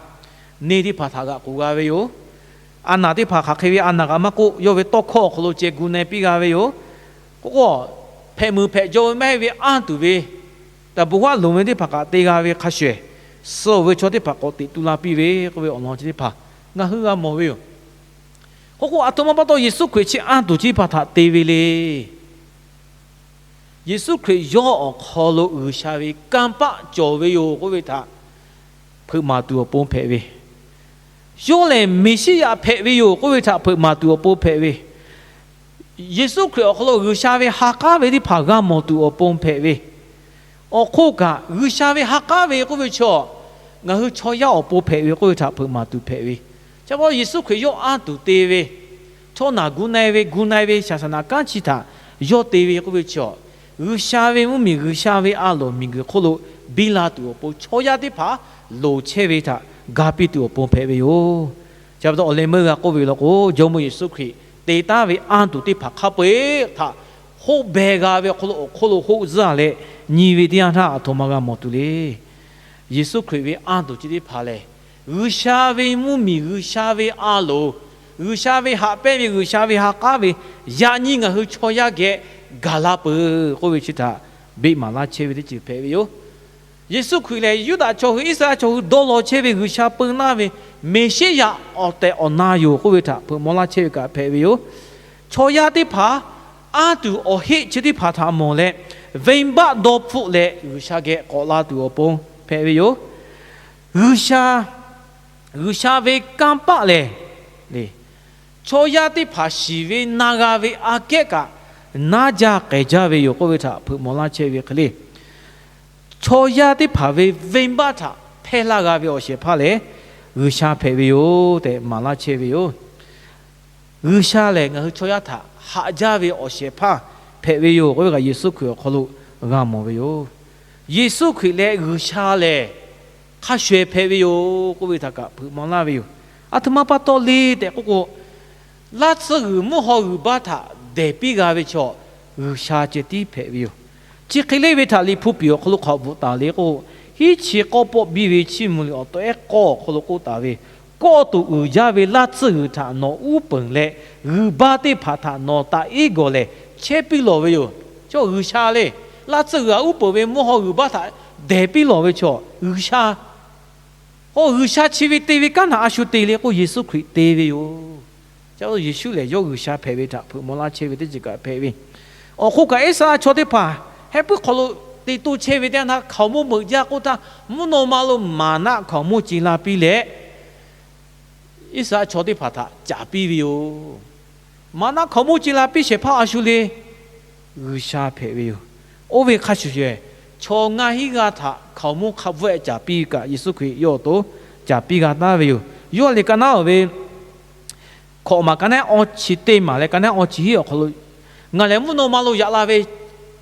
neˇ teˇ hpaˍ htaꞈ g'aꞈ k'oˬ g'a ve yoˬ. A naˬ teˇ hpaˍ hk'aˬ hk'e ve a naˬ kaꞈ maˇ k'oˆ, yawˇ ve tawˇ hkawˇ awˬ hk'aw lo ceh gu na piˇ g'a ve yoˬ. K'oˆ k'o, hpehꞈ muiˬ hpehꞈ jaw ve maˇ heˆ ve anˇ tuˬ ve, taˍ bon haˉ loˍ ve teˇ hpaˍ kaꞈ te g'a ve hk'a shuˍ, suh ve chaw teˇ hpaˍ k'awꞈ teꞈ tu la piˇ ve k'oˆ ve awˬ lawn chi teˇ hpaˍ ngaˬ hui g'a mawˬ ve yoˬ. K'oˆ k'o, aˬ htoꞈ ma pa taw Yeˍsuˆ Hkriꞈ chi anˇ tuˬ chi teˇ hpaˍ htaꞈ te ve le. Yeˍsuˆ Hkriꞈ yawˇ awˬ hk'aw lo G'uiˬsha ve kanˇ paˆ cawˬ ve yoˬ k'oˆ ve htaꞈ hpeuꞈ maˍ tuˬ awˬ pon hpehꞈ ve, yawˇ lehˬ Meˍsiˉyaꞈ hpehꞈ ve yoˬ k'oˆ ve htaꞈ hpeuꞈ maˍ tuˬ awˬ pon hpehꞈ ve, Yeˍsuˆ Hkriꞈ awˬ hk'aw lo G'uiˬsha ve ha k'aˉ ve teˇ hpaˍ g'a mawˬ tuˬ awˬ pon hpehꞈ ve, awˬ hk'oˆ kaꞈ G'uiˬsha ve ha k'aˉ ve k'oˆ ve chi, ngaˬ hui chaw yaˇ awˬ pon hpehꞈ ve k'oˆ ve htaꞈ hpeuꞈ maˍ tuˬ hpehꞈ ve. Chi pa taw Yeˍsuˆ Hkriꞈ yawˇ anˇ tuˬ te ve, chaw naˬ gu na-e ve gu na-e ve shaˍsaˍnaˍ kanˉ chi htaꞈ yawˇ te ve k'oˆ ve chi, G'uiˬsha ve mvuhˇmiˬ, G'uiˬsha ve a loˍ miˬguiˬ hk'oˆ lo biˇ la tuˬ awˬ pon chaw yaˇ teˇ hpaˍ loˍ chehˇ ve htaꞈ ga piˇ tuˬ awˬ pon hpehꞈ ve yoˬ. Chi pa taw awˬ leh meuˇ g'a k'oˆ ve law k'o, Jawˇmawˇ Yeˍsuˆ Hkriꞈ te taˉ ve anˇ tuˬ teˇ hpaˍ hk'a peu-eˬ htaꞈ hoˆ beh g'a ve awˬ hk'aw lo awˬ hk'oˆ lo hoˆ zuhˇ leh nyi ve teˇ yanˇ htaˇ aˬ htoꞈ ma g'a mawˬ tuˬ le. Yeˍsuˆ Hkriꞈ ve anˇ tuˬ chi teˇ hpaˍ lehˬ, G'uiˬsha ve mvuhˇmiˬ, G'uiˬsha ve a loˍ, G'uiˬsha ve haꞈ pehnˇ ve, G'uiˬsha ve ha k'aˉ ve, yaꞈ nyi ngaˬ hui chaw yaˇ geh gaˬ la peuˬ k'oˆ ve chi htaꞈ beˆ maˍ laˇ chehˇ ve teˇ ceuˬ hpehꞈ ve yoˬ. Yeˍsuˆ Hkriꞈ lehˬ, Yuˇdaꞈ chaw hui, Iˉsaˍreˍlaˆ chaw hui dawˇ law chehˇ ve G'uiˬsha peu naˇ ve Meˍsiˉyaꞈ awˬ tehˬ awˬ na yoˬ k'oˆ ve htaꞈ hpeuꞈ maw laˇ chehˇ ve kaꞈ hpehꞈ ve yoˬ. Chaw yaˇ teˇ hpaˍ anˇ tuˬ awˬ heˆ chi teˇ hpaˍ htaꞈ mawˬ leh, venˇbaˆ dawˇ hpfuhˆ leh G'uiˬsha geh k'awꞈ la tuˬ awˬ pon hpehꞈ ve yoˬ. G'uiˬsha, G'uiˬsha ve kanˇ paˆ lehˬ, chaw yaˇ teˇ hpaˍ shiˍ ve na g'a ve aꞈ kehˉ kaꞈ naˉ jaˇ k'ehˬ jaˇ ve yoˬ k'oˆ ve htaꞈ hpeuꞈ maw laˇ chehˇ ve hk'e le. Chaw yaˇ teˇ hpaˍ ve venˇbaˆ htaꞈ hpehˇ laˇ g'a ve awˬ shehˍ hpaˇ lehˬ, G'uiˬsha hpehꞈ ve yoˬ tehꞈ maˍ laˇ chehˇ ve yoˬ. G'uiˬsha lehˬ, ngaˬ hui chaw yaˇ htaꞈ haꞈ jaˇ ve awˬ shehˍ hpaˇ hpehꞈ ve yoˬ k'oˆ ve kaꞈ, Yeˍsuˆ Hkriꞈ awˬ hk'aw lo g'a mawˬ ve yoˬ. Yeˍsuˆ Hkriꞈ leh G'uiˬsha lehˬ, hk'a shuˍ ehˍ hpehꞈ ve yoˬ k'oˆ ve htaꞈ kaꞈ hpeuꞈ maw laˇ ve yoˬ. Aˬ htoꞈ ma pa taw le tehꞈ k'oˆ k'o, laˇ tsuhˇ g'uiˬ mvuhˇ haw g'uiˬ baˇ htaꞈ dehˬ piˇ g'a ve chaw, G'uiˬsha ceh tiˉ hpehꞈ ve yoˬ. Chi hk'e le ve htaꞈ Liꞈ hpu piˍ awˬ hk'aw lo hk'awꞈ bvuhꞈ taˍ le k'o, hiˉ chi k'awˇ pawˆ biˇ ve chiˇ mvuh liꞈ awˬ tawehˉ k'awˇ awˬ hk'aw lo k'oˆ taˍ ve, kawˆ tuˬ uiˍ jaˇ ve laˇ tsuhˇ g'uiˬ htaꞈ nawˬ uˉ peunˍ leh, g'uiˬ baˇ teˇ hpaˍ htaꞈ nawˬ taꞈ iˉ gawˬ lehˬ chehˇ piˇ lawˬ ve yoˬ. Chaw G'uiˬsha le, laˇ tsuhˇ g'uiˬ aꞈ uˉ peunˍ ve mvuhˇ haw g'uiˬ baˇ htaꞈ dehˬ piˇ lawˬ ve chaw G'uiˬsha. K'o, G'uiˬsha chi ve te ve kanˉ htaꞈ a shu te le k'o, Yeˍsuˆ Hkriꞈ te ve yoˬ. Ca lo Yeˍsuˆ lehˬ, yawˇ G'uiˬsha hpehꞈ ve htaꞈ hpeuꞈ maw laˇ chehˇ ve teˇ ceuˬ kaꞈ hpehꞈ ve. Awˬ hk'oˆ kaꞈ, Iˉsaˍreˍlaˆ chaw teˇ hpaˍ heh puiˉ hk'aw lo te toˇ chehˇ ve teˇ yanˇ htaˇ, hkaoˍmonˇ meuꞈ jaˇ k'oˆ htaˇ, mvuhˇ naw ma lo maˍnaˆ hkaoˍmonˇ ce la piˇ leh, Iˉsaˍreˍlaˆ chaw teˇ hpaˍ htaꞈ caˍ piˇ ve yoˬ. Maˍnaˆ hkaoˍmonˇ ce la piˇ shehˍ hpaˇ a shu le, G'uiˬsha hpehꞈ ve yoˬ. Oˇ ve hk'a shuˍ shuˍ, chaw ngaˇ hinˉ g'aˇ htaꞈ hkaoˍmonˇ hk'a bvuhˆ-eh caˍ piˇ ve kaꞈ, Yeˍsuˆ Hkriꞈ yawˇ awˬ to caˍ piˇ g'a taˍ ve yoˬ. Yawˇ lehˬ, ka naˉ oˬ ve hkawꞈ maˬ ka naˉ awˇ chi teˇ maˬ leh ka naˉ awˇ chi hiˉ awˬ hk'aw lo, Ngaˬ lehˬ mvuhˇ naw ma lo yaꞈ la ve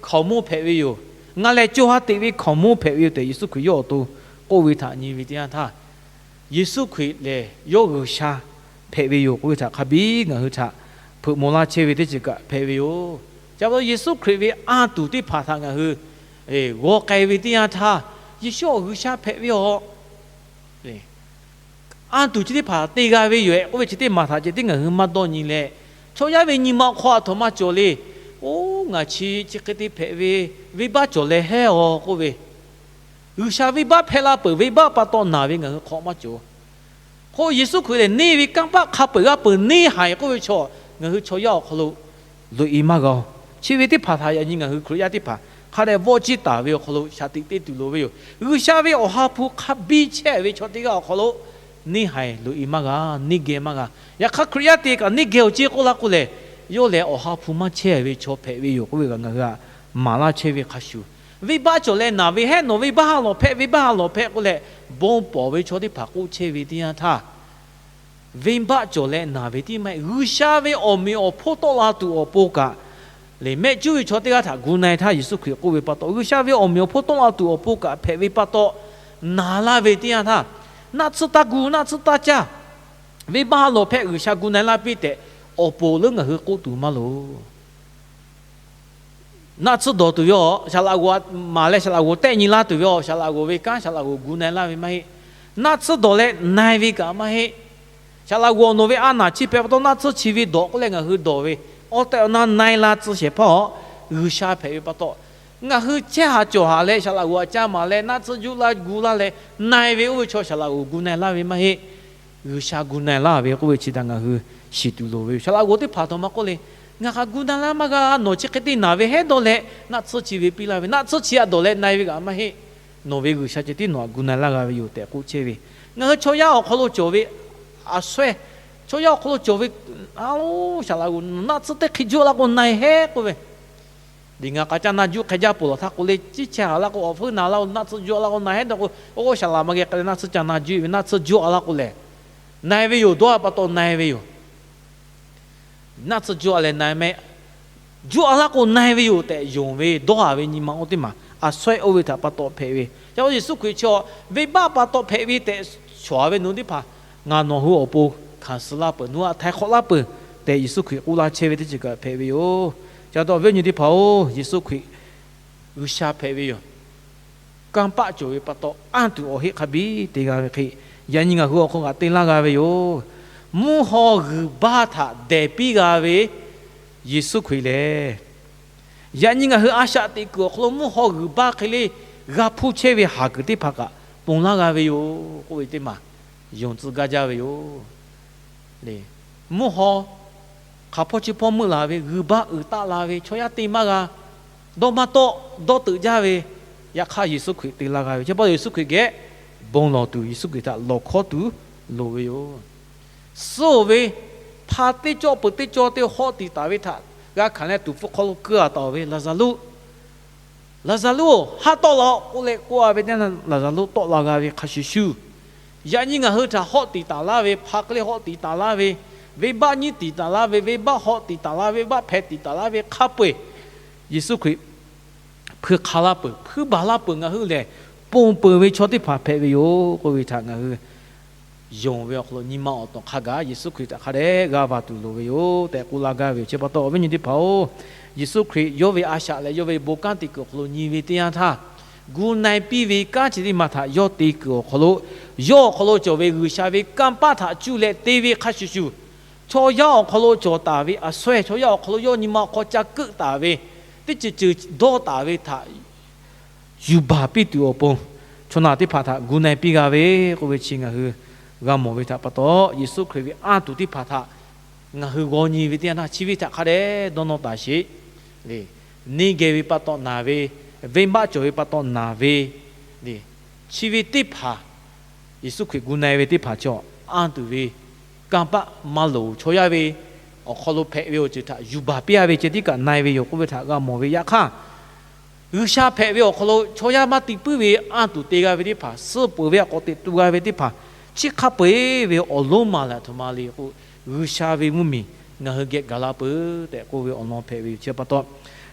hkaoˍmonˇ hpehꞈ ve yoˬ. Ngaˬ lehˬ co ha teꞈ ve hkaoˍmonˇ hpehꞈ ve yoˬ tehꞈ, Yeˍsuˆ Hkriꞈ yawˇ awˬ to k'oˆ ve htaꞈ nyi ve teˇ yanˇ htaˇ, Yeˍsuˆ Hkriꞈ lehˬ yawˇ G'uiˬsha hpehꞈ ve yoˬ k'oˆ ve htaꞈ hk'a biˉ ngaˬ hui htaꞈ hpeuꞈ maw laˇ chehˇ ve teˇ ceuˬ kaꞈ hpehꞈ ve yoˬ. Chi pa taw Yeˍsuˆ Hkriꞈ ve anˇ tuˬ teˇ hpaˍ htaꞈ ngaˬ hui g'aw k'ai ve teˇ yanˇ htaˇ, Yeˍsuˆ awˬ G'uiˬsha hpehꞈ ve yoˬ. Anˇ tuˬ chi teˇ hpaˍ te g'a ve yoˬ-ehꞈ k'oˆ ve chi teˇ maˬ htaꞈ ceh tiˉ ngaˬ hui maˇ dawˇ nyi leh, chaw yaˇ ve nyi ma awˬ hk'aw aˬ htoꞈ ma cawˬ le. Oˇ, ngaˬ chi chi hk'e te hpehꞈ ve, venˇbaˆ cawˬ leh hehˉ-aw k'oˆ ve, G'uiˬsha venˇbaˆ hpehˇ laˇ peuˬ, venˇbaˆ pa taw naˬ ve ngaˬ hui hk'awꞈ maˇ cawˬ. K'o, Yeˍsuˆ Hkriꞈ lehˬ neˇ ve kanˇ paˆ hk'a peu-eˬ g'aˇ peuˬ neˇ haiˬ k'oˆ ve chaw, ngaˬ hui chaw yaˇ awˬ hk'aw lo loꞈ-e maˇ g'a-oˬ. Chi ve teˇ hpaˍ htaꞈ yaꞈ nyi ngaˬ hui Hkriꞈ yaˇ teˇ hpaˍ hk'a dehꞈ vawˆ ciˇ taˍ ve awˬ hk'aw lo shaˍ tiꞈ te tuˬ loˍ ve yoˬ. G'uiˬsha ve awˬ ha hpu hk'a biˇ chehˇ ve chaw teˇ g'aˇ awˬ hk'aw lo neˇ haiˬ loꞈ-e maˇ g'a, neˇ geh maˇ g'a. Yaꞈ hk'aˇ Hkriꞈ yaˇ te kaꞈ neˇ geh awˬ ceˇ k'oˆ laˇ k'oˆ lehˬ, yawˇ lehˬ awˬ ha hpu maˇ chehˇ ve chaw hpehꞈ ve yoˬ k'oˆ ve kaꞈ ngaˬ hui htaꞈ maˍ laˇ chehˇ ve hk'a shuˍ, venˇbaˆ cawˬ leh naˬ ve hehˉ, nawˬ venˇbaˆ ha lawˬ hpehꞈ, venˇbaˆ ha lawˬ hpehꞈ k'oˆ leh bon pawˍ ve chaw teˇ hpaˍ k'oˆ chehˇ ve teˇ yanˇ htaˇ, venˇbaˆ cawˬ leh naˬ ve tiˉ maˇ heˆ, G'uiˬsha ve awˬ meꞈ awˬ hponˇ tawˆ la tuˬ awˬ pon kaꞈ, lehˬ mehˆ cuˉ ve chaw teˇ g'aˇ htaꞈ gu na-e htaˇ Yeˍsuˆ Hkriꞈ k'oˆ ve pa taw, G'uiˬsha ve awˬ meꞈ awˬ hponˇ tawˆ la tuˬ awˬ pon kaꞈ hpehꞈ ve pa taw, naˬ laˇ ve teˇ yanˇ htaˇ, naˆ tsuhˇ taˇ gu, naˆ tsuhˇ taˇ caˇ, venˇbaˆ ha lawˬ hpehꞈ G'uiˬsha gu na-e laˇ piˇ tehꞈ, awˬ poˍ leuˉ ngaˬ hui k'oˆ tuˬ maˇ loˍ. Naˆ tsuhˇ dawˬ tuˬ ve awˬ, saˍ laꞈ g'oˍ maˍ leh saˍ laꞈ g'oˍ tehˆ nyi laˇ tuˬ ve awˬ, saˍ laꞈ g'oˍ ve kanˉ saˍ laꞈ g'oˍ gu na-e laˇ ve maˇ heˆ. Naˆ tsuhˇ dawˬ leh na-e ve kaꞈ maˇ heˆ. Saˍ laꞈ g'oˍ awˬ nawˬ ve a naˬ chi hpehꞈ pa taw naˆ tsuhˇ chi ve dawˬ k'oˆ leh ngaˬ hui dawˬ ve, awˬ tehˬ awˬ na na-e la tcuh shehˍ hpaˇ awˬ, G'uiˬsha hpehꞈ ve pa taw, Ngaˬ hui chehˇ haˍ cawˬ haˍ leh, saˍ laꞈ g'oˍ aꞈ ca maˍ leh, naˆ tsuhˇ juˇ laˇ gu laˇ leh na e ve oˇ ve chaw saˍ laꞈ g'oˍ gu na e laˇ ve maˇ heˆ. G'uiˬsha gu na e laˇ ve k'oˆ ve chi htaꞈ ngaˬ hui shiˍ tuˬ loˍ ve yoˬ. Saˍ laꞈ g'oˍ teˇ hpaˍ taw maˇ k'oˆ le, Ngaˬ htaꞈ gu na e laˇ maˇ g'a. Nawˬ chi hk'e te naˍ ve hehˉ dawˇ leh, naˆ tsuhˇ chi ve piˇ laˇ ve, naˆ tsuhˇ chi htaꞈ dawˬ leh na e ve kaꞈ maˇ heˆ. Nawˬ ve G'uiˬsha ceh tiˉ nawˬ htaꞈ gu na e laˇ g'a ve yoˬ tehꞈ k'oˆ chehˇ ve. Ngaˬ hui chaw yaˇ awˬ hk'aw lo cawˬ ve aˬ sawehˇ, chaw yaˇ awˬ hk'aw lo cawˬ ve, a lo, saˍ laꞈ g'oˍ naˆ tsuhˇ teˇ hk'e juˇ laˇ k'o na e hehˉ k'oˆ ve, Teˇ ngaˬ k'a caˇ na juˇ hk'e jaˇ peuˬ lawˬ htaˇ k'o le, ciˉ chehˇ haˍ laˇ k'o, awˬ hpuiˉ na laˇ k'o, naˆ tsuhˇ juˇ laˇ k'o na e hehˉ dawˇ k'o, oˇ k'o saˍ laꞈ ma geh k'ai leh naˆ tsuhˇ ca na juˇ ve, naˆ tsuhˇ juˇ laˇ k'o lehˬ, na e ve yoˬ. Dawˇ haˍ pa taw na e ve yoˬ. Naˆ tsuhˇ juˇ leh na e mehˆ, juˇ laˇ k'o na e ve yoˬ tehꞈ yonˍ ve dawˇ haˍ ve nyi ma oˇ teˇ maˬ aˬ sawehˇ oˇ ve htaꞈ pa taw hpehꞈ ve. Ca Yeˍsuˆ Hkriꞈ chi venˇbaˆ pa taw hpehꞈ ve tehꞈ shawˍ ve nawˬ hui teˇ hpaˍ, ngaˬ nawˬ hui awˬ pon hkanˍ suh laˇ peuˬ, nawˬ hui htaꞈ htaiˍ hk'awꞈ laˇ peuˬ tehꞈ Yeˍsuˆ Hkriꞈ k'oˆ laˇ chehˇ ve teˇ ceuˬ kaꞈ hpehꞈ ve yoˬ. Ca taw viˉ nyi teˇ hpaˍ-oˬ, Yeˍsuˆ Hkriꞈ G'uiˬsha hpehꞈ ve yoˬ. Kanˇ paˆ cawˬ ve pa taw anˇ tuˬ awˬ heˆ hk'a biˇ te g'a ve hk'e, yaꞈ nyi ngaˬ hui awˬ hk'aw kaꞈ te laˇ g'a ve yoˬ. Mvuhˇ haw g'uiˬ baˇ htaꞈ dehˬ piˇ g'a ve Yeˍsuˆ Hkriꞈ lehˬ, yaꞈ nyi ngaˬ hui a shaꞈ teꞈ kuiˬ awˬ hk'aw lo mvuhˇ haw g'uiˬ baˇ hk'e le g'a hpuˇ chehˇ ve haˍ kuiˬ teˇ hpaˍ kaꞈ ponˬ laˇ g'a ve yoˬ k'oˆ ve teˇ maˬ yonˍ tcuh gaˇ jaˇ ve yoˬ. Mvuhˇ haw hk'aˬ hpawˇ chi hpawˇ meuˆ la ve, g'uiˬ baˇ uiˍ taˆ la ve, chaw yaˇ te maˇ g'a, dawˇ maˇ tawˆ, dawˇ teuꞈ jaˇ ve, yaꞈ hk'aˇ Yeˍsuˆ Hkriꞈ te laˇ g'a ve. Chi pa taw Yeˍsuˆ Hkriꞈ geh bon lawˬ tuˬ, Yeˍsuˆ Hkriꞈ htaꞈ lawˬ hkawˉ tuˬ loˍ ve yoˬ. Suhˉ-oˬ ve, hpa teˇ cawˇ peuˬ teˇ cawˇ teˇ hawˆ tiˍ taˍ ve htaꞈ g'a hkanˍ leh tuˍ hpfuh hk'aw lo keu-a taˍ-oˬ ve Laˍzaˍruˆ, Laˍzaˍruˆ-oˬ, haˉ tawˆ la-oˆ k'oˆ leh k'oˆ-a ve teˇ yanˇ, Laˍzaˍruˆ tawˆ la g'a ve hk'a shuˍ shuˍ, yaꞈ nyi ngaˬ hui htaꞈ hawˆ tiˍ taˍ laˇ ve, hpa hk'e le hawˆ tiˍ taˍ laˇ ve, venˇbaˆ nyiˉ tiˍ taˍ laˇ ve, venˇbaˆ hawˆ tiˍ taˍ laˇ ve, venˇbaˆ hpeh tiˍ taˍ laˇ ve hk'a peu-eˬ Yeˍsuˆ Hkriꞈ hpui hk'a laˇ peuˬ, hpuiˉ baˬ laˇ peuˬ, ngaˬ hui lehˬ ponˬ peuˬ ve chaw teˇ hpaˍ hpehꞈ ve yoˬ k'oˆ ve htaꞈ ngaˬ hui yonˍ ve awˬ hk'aw lo nyi ma awˬ tawˬ hk'a gaˬ Yeˍsuˆ Hkriꞈ htaꞈ hk'a dehꞈ g'a va tuˬ loˍ ve yoˬ tehꞈ k'oˆ laˇ gaˇ ve yoˬ. Chi pa taw awˬ viˉ nyi teˇ hpaˍ-oˬ, Yeˍsuˆ Hkriꞈ yawˇ ve a shaꞈ leh yawˇ ve bon kanˉ te kuiˬ awˬ hk'aw lo nyi ve teˇ yanˇ htaˇ, gu na e piˇ ve kanˉ chi teˇ maˬ htaꞈ yawˇ te kuiˬ awˬ hk'aw lo, yawˇ awˬ hk'aw lo cawˬ ve G'uiˬsha ve kanˇ paˆ htaꞈ cuˇ leh te ve hk'a shuˍ shuˍ, chaw yaˇ awˬ hk'aw lo cawˬ taˍ ve aˬ sawehˇ, chaw yaˇ awˬ hk'aw lo yawˇ nyi ma awˬ hk'aw ca keuˆ taˍ ve, teˇ ceuˬ ceuˬ dawˇ taˍ ve htaꞈ yuˬ baˬ piˇ tuˬ awˬ pon, chaw naˬ teˇ hpaˍ htaꞈ gu na e piˇ g'a ve k'oˆ ve chi ngaˬ hui g'a mawˬ ve htaꞈ pa taw, Yeˍsuˆ Hkriꞈ ve anˇ tuˬ teˇ hpaˍ htaꞈ ngaˬ hui g'aw nyi ve teˇ yanˇ htaˇ, chi ve htaꞈ hk'a dehꞈ dawˇ nawˇ taˍ sheˍ. Neˇ geh ve pa taw naˬ ve, venˇbaˆ cawˬ ve pa taw naˬ ve, chi ve teˇ hpaˍ Yeˍsuˆ Hkriꞈ gu na e ve teˇ hpaˍ chaw anˇ tuˬ ve kanˇ paˆ maˇ loˍ. Chaw yaˇ ve awˬ hk'aw lo hpehꞈ ve awˬ ceuˬ htaꞈ yuˬ baˬ piˇ-a ve ceh tiˉ kaꞈ na e ve yoˬ k'oˆ ve htaꞈ g'a mawˬ ve. Yaꞈ hk'aˇ, G'uiˬsha hpehꞈ ve awˬ hk'aw lo chaw yaˇ maˇ te puiˉ ve anˇ tuˬ te g'a ve teˇ hpaˍ, suh peuˬ ve a k'awꞈ teꞈ tu g'a ve teˇ hpaˍ, chi hk'a peu-eˬ ve awˬ lonˉ maˬ lehˬ aˬ htoꞈ ma le k'o, G'uiˬsha ve mvuhˇmiˬ ngaˬ hui geh gaˬ la peuˬ tehꞈ k'oˆ ve awˬ lawn hpehꞈ ve yoˬ. Chi pa taw,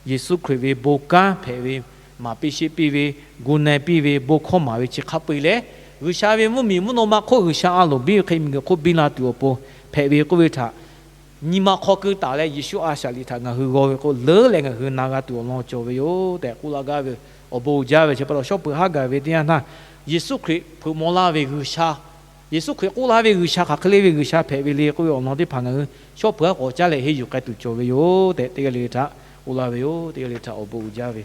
Yeˍsuˆ Hkriꞈ ve bon kanˉ hpehꞈ ve, maˍ piˇ sheˆ piˇ ve, gu na e piˇ ve, bon hkawˇ maˍ ve chi hk'a peu-eˬ leh, G'uiˬsha ve mvuhˇmiˬ mvuhˇ naw ma hk'oˆ G'uiˬsha a loˍ biˇ ve hk'e miˬguiˬ hk'oˆ biˇ la tuˬ awˬ pon hpehꞈ ve k'oˆ ve htaꞈ nyi ma hk'aw keu taˍ leh Yeˍsuˆ a shaꞈ liꞈ htaꞈ ngaˬ hui g'aw ve k'o, leuˉ leh ngaˬ hui na g'a tuˬ awˬ lawn cawˬ ve yoˬ tehꞈ k'oˆ laˇ gaˇ ve awˬ bon uiˍ jaˇ ve. Chi pa taw shawˉ peuˬ haˉ gaˬ ve teˇ yanˇ htaˇ, Yeˍsuˆ Hkriꞈ hpeuꞈ maw laˇ ve G'uiˬsha, Yeˍsuˆ Hkriꞈ k'oˆ laˇ ve G'uiˬsha hk'aˬ hk'e le ve G'uiˬsha hpehꞈ ve le k'oˆ ve awˬ lawn teˇ hpaˍ ngaˬ hui shawˉ peuˬ haˉ k'awꞈ caˉ leh henˇ yuˬ k'ai tuˬ cawˬ ve yoˬ tehꞈ teˇ g'aˇ le htaꞈ k'oˆ laˇ ve yoˬ. Teˇ g'aˇ le htaꞈ awˬ bon uiˍ jaˇ ve